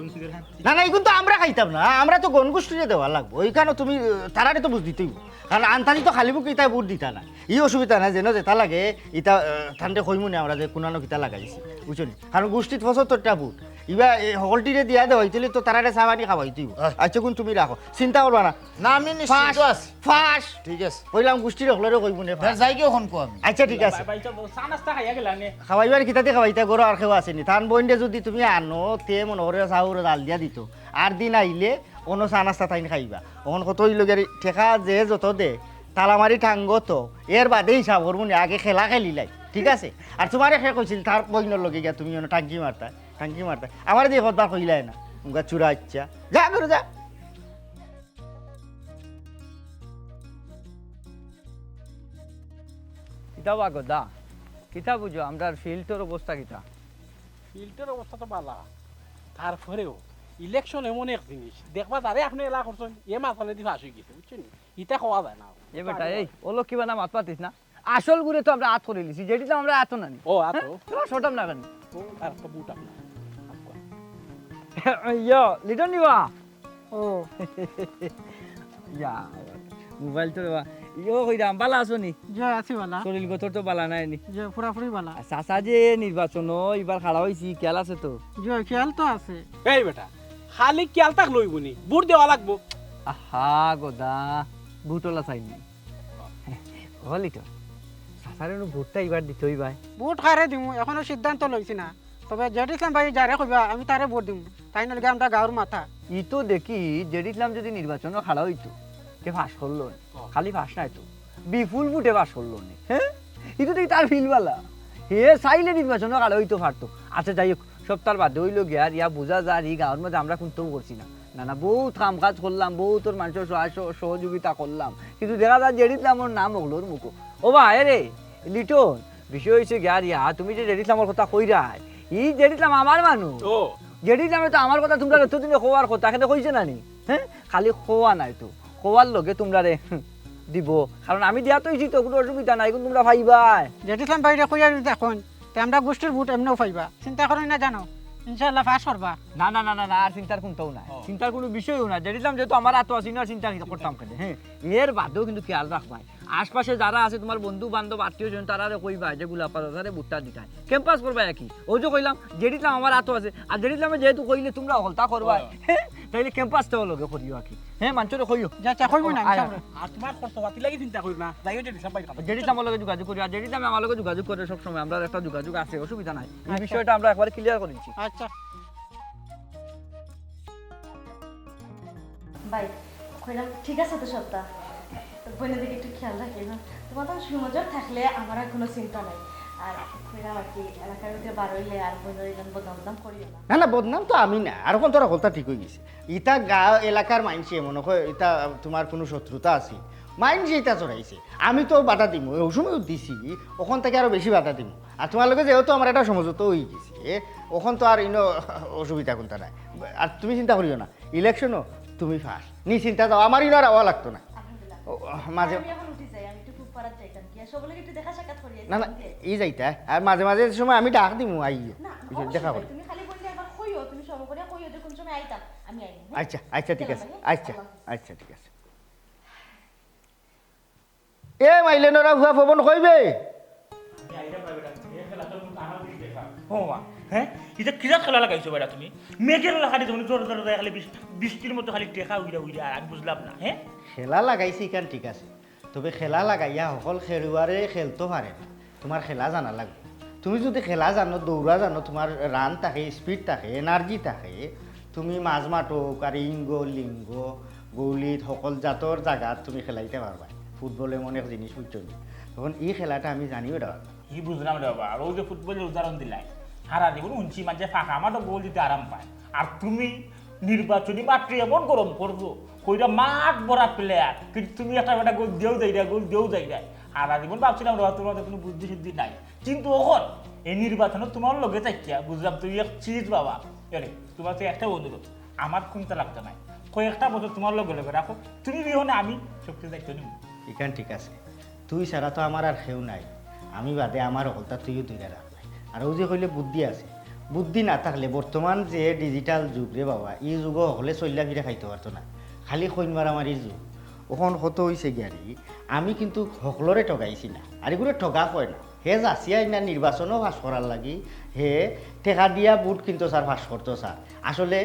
না, না, ইগুন তো আমরা খাইতাম না, আমরা তো গণ গোষ্ঠীরে দেওয়া লাগবো। ইখানো তুমি, আহ, তারারে তো বুঝ দিতেই অইবো। কারণ আন্তাজি তো খালি মুখে ইতায় ভোট দিতা না, ই অসুবিধা নাই। যেন যেটা লাগে ইতা, আহ, তানরে কইমু নে আমরা যে কুনানো কিতা লাগাইছি, বুঝছো নি? কারণ গোষ্ঠীত পঁচাত্তরটা ভোট, ইবা, এ, হকলটিরে দিয়া দেওয়া অইতে অইলে তো তারারে চা পানি খাওয়াইতে অইবো। আহ। আচ্ছা, গুন তুমি রাখো, চিন্তা করবা না। না, আমি নিশ্চিন্ত পাশ, আছি। পাশ। ঠিক আছে। কইলাম গোষ্ঠীর হকলরে কইমু নে, পাশ। যাই গিয়ে অখন কো আমি। আচ্ছা, ঠিক আছে। ভাই, ভাই, চা নাস্তা খাইয়া গেলা নে। খাওয়াইবার কিতাতে খাওয়াইতা, ঘরো আর কেউ আছে নি? তান বইনরে যদি তুমি আনো, তে মনো করে চাউর ডাল দিয়া দিত। আর দিন আইলে অনো চা নাস্তা তাইন খাইবা। অখন কত অইলো গিয়া রে, টেকা যে যত দে, তালা মারি টাঙ্গো তো, এর বাদে হিসাব করমু নে, আগে খেলা খেলিলাই, ঠিক আছে? আর তুমারে কে কইছিল তার বইনর লগে গিয়া তুমি অনো টাঙ্কি মারতা, টাঙ্কি মারতা? আমারে দিয়া কতবার কইলায় না, মুগা চুরা ইচ্ছা। যা ঘরো যা। কিতা বা গদা, কিতা বুঝো আমরার ফিল্ডর অবস্থা কিতা? ফিল্ডর অবস্থা তো বালা, তারপরেও ইলেকশন এমন এক জিনিস, দেখবা যারে আপনে এলা করছইন, এ মাথালেদি ফাঁস অইগেছে, বুঝছইন নি? ইতা কওয়া যায় না। এ বেটা, এই, অলক্ষী বানা মাত মাতিস না। আসল গুরে তো আমরা আত করিলিছি, যেটি তো আমরা আত নানি। ও, আত। হ্যাঁ? তোরা শটাম না কেনে? ও, আর একটা বুট আপনার। ইয়ো, লিটন নিবা? ও। ইয়া, মোবাইল তো রেবা। ইয়ো, কইরাম, বালা আছো নি? জি, আছি বালা। শরীর গতর তো বালা নাই নি? জি, পুরাপুরি বালা। আর চাচা যে নির্বাচন, ইবার খাড়া অইছি, খেয়াল আছে তো? জি, খেয়াল তো আছে। এই বেটা, খালি খেয়াল থাকলে অইবো নি, ভোট দেওয়া লাগবো। আহা, গদা, ভোট ওলা চাইনি। ও লিটন, চাচারে নু ভোটটা ইবার দিতে অইবায়। ভোট কারে দিমু, এখনো সিদ্ধান্ত লইছি না। তবে জেড ইসলাম ভাই যারে কইবা, আমি তারে ভোট দিমু। তাইন অইলা গিয়া আমরার গাঁওর মাথা। ই তো দেখি জেড ইসলাম যদি নির্বাচনো খাড়া অইতো, তে পাশ করলো নি। ও। খালি পাশ নায় তো, বিপুল ভোটে পাশ করলো নি। হ্যাঁ? ই তো দেখি তার ফিল্ড বালা। হে চাইলে নির্বাচনো খাড়া অইতো পারতো। আচ্ছা, যাই হোক, সবতার বাদে অইলো গিয়া আর ইয়া বুঝা যার ই গাঁওর মাঝে আমরা কুন্তাউ করছি না। না, না, বউত কাম কাজ করলাম, বউতর মানষর সহায় সহ-, সহযোগিতা করলাম, কিন্তু দেখা যায় জেড ইসলামর নাম অকলর মুখো। ও বা, এ রে, লিটন, বিষয় অইছে গিয়া রিয়া, তুমি যে জেড ইসলামর কথা কইরায়, ই জেড ইসলাম আমার মানুষ। ও। জেড ইসলামে তো আমার কথা তুমরারে অতদিনে কওয়ার কথা, কেনে কইছে না নি? হ্যাঁ? খালি কওয়া নায় তো, কওয়ার লগে তুমরারে দিবো, কারণ আমি দিয়া তো অইছি তো, কুনু অসুবিধা নাই, কুন তুমরা পাইবায়। জেড ইসলাম ভাইরে কইয়া যদি দেখইন, তে আমরার গোষ্ঠীর ভোট এমনেও পাইবা। চিন্তা করইন না জানো, ইনশাআল্লাহ পাশ করবা। না, না, না, না, না, আর চিন্তার কুন্তাউ নাই। ও। চিন্তার কুনু বিষয়ও নাই। জেড ইসলাম যেহেতু আমার আতো আছে, ইনো আর চিন্তা করতাম কেনে? হ্যাঁ, এর বাদেও কিন্তু খেয়াল রাখবায়। আশপাশে যারা আছে, তুমার বন্ধু বান্ধব, আত্মীয় স্বজন, তারারে কইবায় যে গোলাপা চাচারে ভোটটা দিতায়। ক্যাম্পাস করবায় আর কি। অউ যে কইলাম, জেড ইসলাম আমার আতো আছে। আর জেড ইসলামে যেহেতু কইলে তুমরা হকলতা করবায়, ও। হ্যাঁ, তাইলে ক্যাম্পাসটাও লগে করিও আর কি। হ্যাঁ, মানষরে কইও। যা, চা কইবো না, আয়, আমি আয়। সামনে। আর তুমার খরচপাতি লাগি চিন্তা করিও না, যাইও জেড ইসলাম ভাইর কাছে। জেড ইসলাম আমার লগে যোগাযোগ করিও, আর জেড ইসলাম আমার লগে যোগাযোগ করে সব সময়, আমরার একটা যোগাযোগ আছে, অসুবিধা নাই। এই আচ্ছা। বিষয়টা আমরা একবারে ক্লিয়ার করে দিছি। আচ্ছা। ভাই, কইলাম, ঠিক আছে তো সবটা? তো বইনের দিকে একটু খেয়াল রাখিও। তোমার তো সুনজর থাকলে আমার আর কোনো চিন্তা নাই। আর কইরা আর কি, এলাকার ভিতরে বার হইলে আর বইনের ইলান বদনাম বদনাম করিও না। না, না, বদনাম তো আমি না, আর অখন তোরা কথা ঠিক হয়ে গেছে। ইতা গাঁও এলাকার মাইনষে মনে হয় ইতা তোমার কোনো শত্রুতা আছে, মাইনষে ইতা চড়াইছে। আমি তো বাধা দিমু, ওই সময় দিছি, অখন থাকি আরো বেশি বাধা দিমু। আর তোমার লগে যেহেতু আমার একটা সমঝোতা হয়ে গেছে, অখন তো আর ইনো অসুবিধা কোনটা নাই। আর তুমি চিন্তা করিও না, ইলেকশনও তুমি ফার্স্ট, নিশ্চিন্তা যাও, আমার ইনো আর আওয়া লাগতো না। আলহামদুলিল্লাহ। ও, মাঝে আমি এখন উঠি যাই, আমি একটু ফুটপাড়াত যাইতাম কি, আর সবগুলোকে একটু দেখা সাক্ষাৎ করি। না, না, এই যাইতা, আর মাঝে মাঝে সময় আমি ডাক দিমু, আইও। না, ওই যে অবশ্যই দেখা ভাই, করি। তুমি খালি বললে একবার কইও, তুমি সময় করে কইও যে কোন সময় আইতাম, আমি আইমু, হ্যাঁ? আচ্ছা, আচ্ছা, ঠিক চলো আছে, ভাই, আচ্ছা, আল্লাহ হাফেজ। আচ্ছা, ঠিক আছে। এ মাইলেনরা হুয়া ফবন কইবে? ও মা, হ্যাঁ? ইটা কিরা খেলা লাগাইছো বেটা তুমি? মেঘের লাখানি তুমি জোরে জোরে খালি বৃষ-, বৃষ্টির মতো খালি টেকা উইরা উইরা, আর আমি বুঝলাম না, হ্যাঁ? খেলা লাগাইছি ইখান ঠিক আছে, তবে খেলা লাগাইয়া হকল খেলোয়াড়ে খেলতো পারে না। তোমার খেলা জানা লাগবে। তুমি যদি খেলা জানো, দৌড়া জানো, তোমার রান থাকে, স্পিড থাকে, এনার্জি থাকে, তুমি মাঝ মাঠো, কারিঙ্গ, লিঙ্গ, গৌলিত, হকল জাতর জাগাত তুমি খেলাইতে পারবা। ফুটবল এমন এক জিনিস, বুঝছো নি? তখন এই খেলাটা আমি জানিও এটা। কি বুঝলাম রে বাবা, আর ওই যে ফুটবলের উদাহরণ দিলাই, হারা জীবন উঞ্চি মাঝে ফাঁকা মাঠে গোল দিতে আরাম পায়, আর তুমি নির্বাচনী মাঠে এমন গরম করছো, কইরা মাঠ ভরা প্লেয়ার, কিন্তু তুমি একটা বেটা গোল দিয়েও যাই না, গোল দিয়েও যাই না। হারা জীবন ভাবছিলাম রে বাবা, তোমার তো কোনো বুদ্ধি শুদ্ধি নাই, কিন্তু অখন এই নির্বাচনে তোমার লগে থাকিয়া বুঝলাম তুমি এক চিজ বাবা। এরে, তোমার তো একটাই অনুরোধ, আমার কুন্তা লাগতো নাই, কয়েকটা বছর তোমার লগে লগে রাখো, তুমি বিহনে আমি শক্তি দায়িত্ব নিব। ইখান ঠিক আছে, তুই ছাড়া তো আমার আর কেউ নাই, আমি বাদে আমার হকলতা তুইও ধইরা রাখবে। আর ও যে কইলে বুদ্ধি আছে, বুদ্ধি না থাকলে বর্তমান যে ডিজিটাল যুগ রে বাবা, এই যুগও হকলে চইল্লা ফিরে খাইতে পারতো না, খালি খইন মারামারির যুগ। অখন কত হইছে গিয়ারি, আমি কিন্তু হকলরে ঠগাইছি না, আর এগুলো ঠগা কয় না। হে যাচিয়া ইনা নির্বাচনও পাশ করার লাগি, হে টেকা দিয়া ভোট কিন্তু স্যার পাশ করতো স্যার। আসলে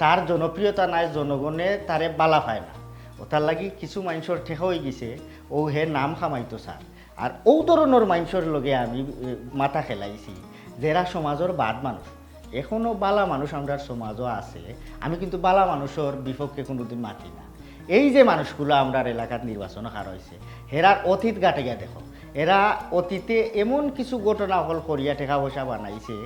তার জনপ্রিয়তা নাই, জনগণে তারে বালা পায় না। ওটার লাগি কিছু মানুষের ঠেকা হয়ে গেছে, ও হে নাম কামাইতো স্যার। আর ও ধরনের মানুষের লগে আমি এ, মাথা খেলাইছি, যারা সমাজের বাদ মানুষ। এখনো বালা মানুষ আমরার সমাজও আছে, আমি কিন্তু বালা মানুষের বিপক্ষে কোনোদিন মাতি না। এই যে মানুষগুলো আমরার এলাকাত নির্বাচন খাড়া হইছে, হেরার অতীত গাটে গিয়া দেখো, এরা অতীতে এমন কিছু ঘটনা হকল করিয়া টেকা পয়সা বানাইছে,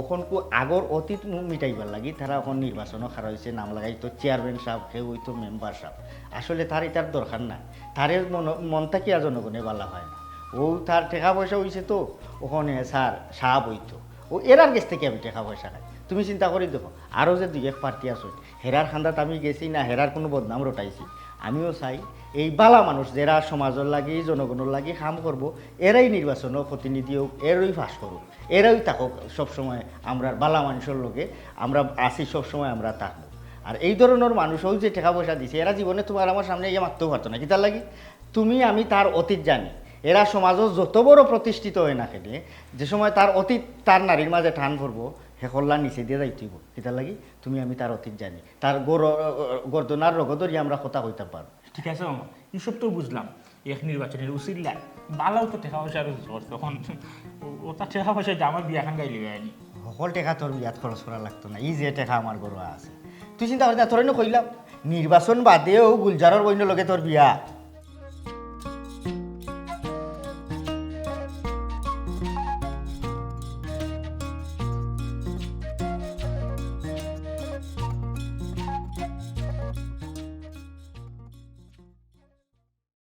অখনকু আগর অতীত মু-, মিটাইবার লাগি তারা অখন নির্বাচনও খাড়া হইছে, নাম লাগাইতো চেয়ারম্যান সাহেব, কেউ হইতো মেম্বার সাহেব। আসলে তার এটার দরকার নাই, তারে মন, মন থাকিয়া জনগণে বালা হয় না। ও তার টেকা পয়সা হইছে তো, অখন হে স্যার সাহেব হইতো। ও এরার গেছ থাকি আমি টেকা পয়সা খাই। তুমি চিন্তা করি দেখো, আরও যে দুই এক প্রার্থী আছে, হেরার খান্দাত আমি গেছি না, হেরার কোনো বদনাম রটাইছি। আমিও চাই এই বালা মানুষ, যারা সমাজের লাগি, জনগণের লাগি কাম করবো, এরাই নির্বাচনও প্রতিনিধি হোক, এরাই পাশ করুক, এরাই থাকুক সবসময় আমরার বালা মানুষের লগে। আমরা আছি, সবসময় আমরা থাকবো। আর এই ধরনের মানুষ, ওই যে টেকা পয়সা দিছে, এরা জীবনে তোমার আমার সামনে গিয়ে মাততেও পারতো না। কিতার লাগি? তুমি আমি তার অতীত জানি। এরা সমাজও যত বড় প্রতিষ্ঠিত হয় না কেনে, যে সময় তার অতীত তার নাড়ির মাঝে টান পড়বো, হে কল্লা নিচে দিয়া যাইতে হইব। কিতার লাগি? তুমি আমি তার অতীত জানি, তার গর-, গর্দনার রগ ধরিয়া আমরা কথা কইতাম পারবো। ঠিক আছে মামা, এইসব তো বুঝলাম, এক নির্বাচনের উচিল্লায় বালাও তো টেকা পয়সা রোজ করছে, তখন ও-, ওটা টেকা পয়সা যে আমার বিয়াখান গাইলে আনি। হকল টেকা তোর বিয়াত খরচ করা লাগতো না, এই যে টেকা আমার ঘরো আছে। তুই চিন্তা করিস না, তোর এনে কইলাম, নির্বাচন বাদেও গুলজারর বইনর লগে তোর বিয়া।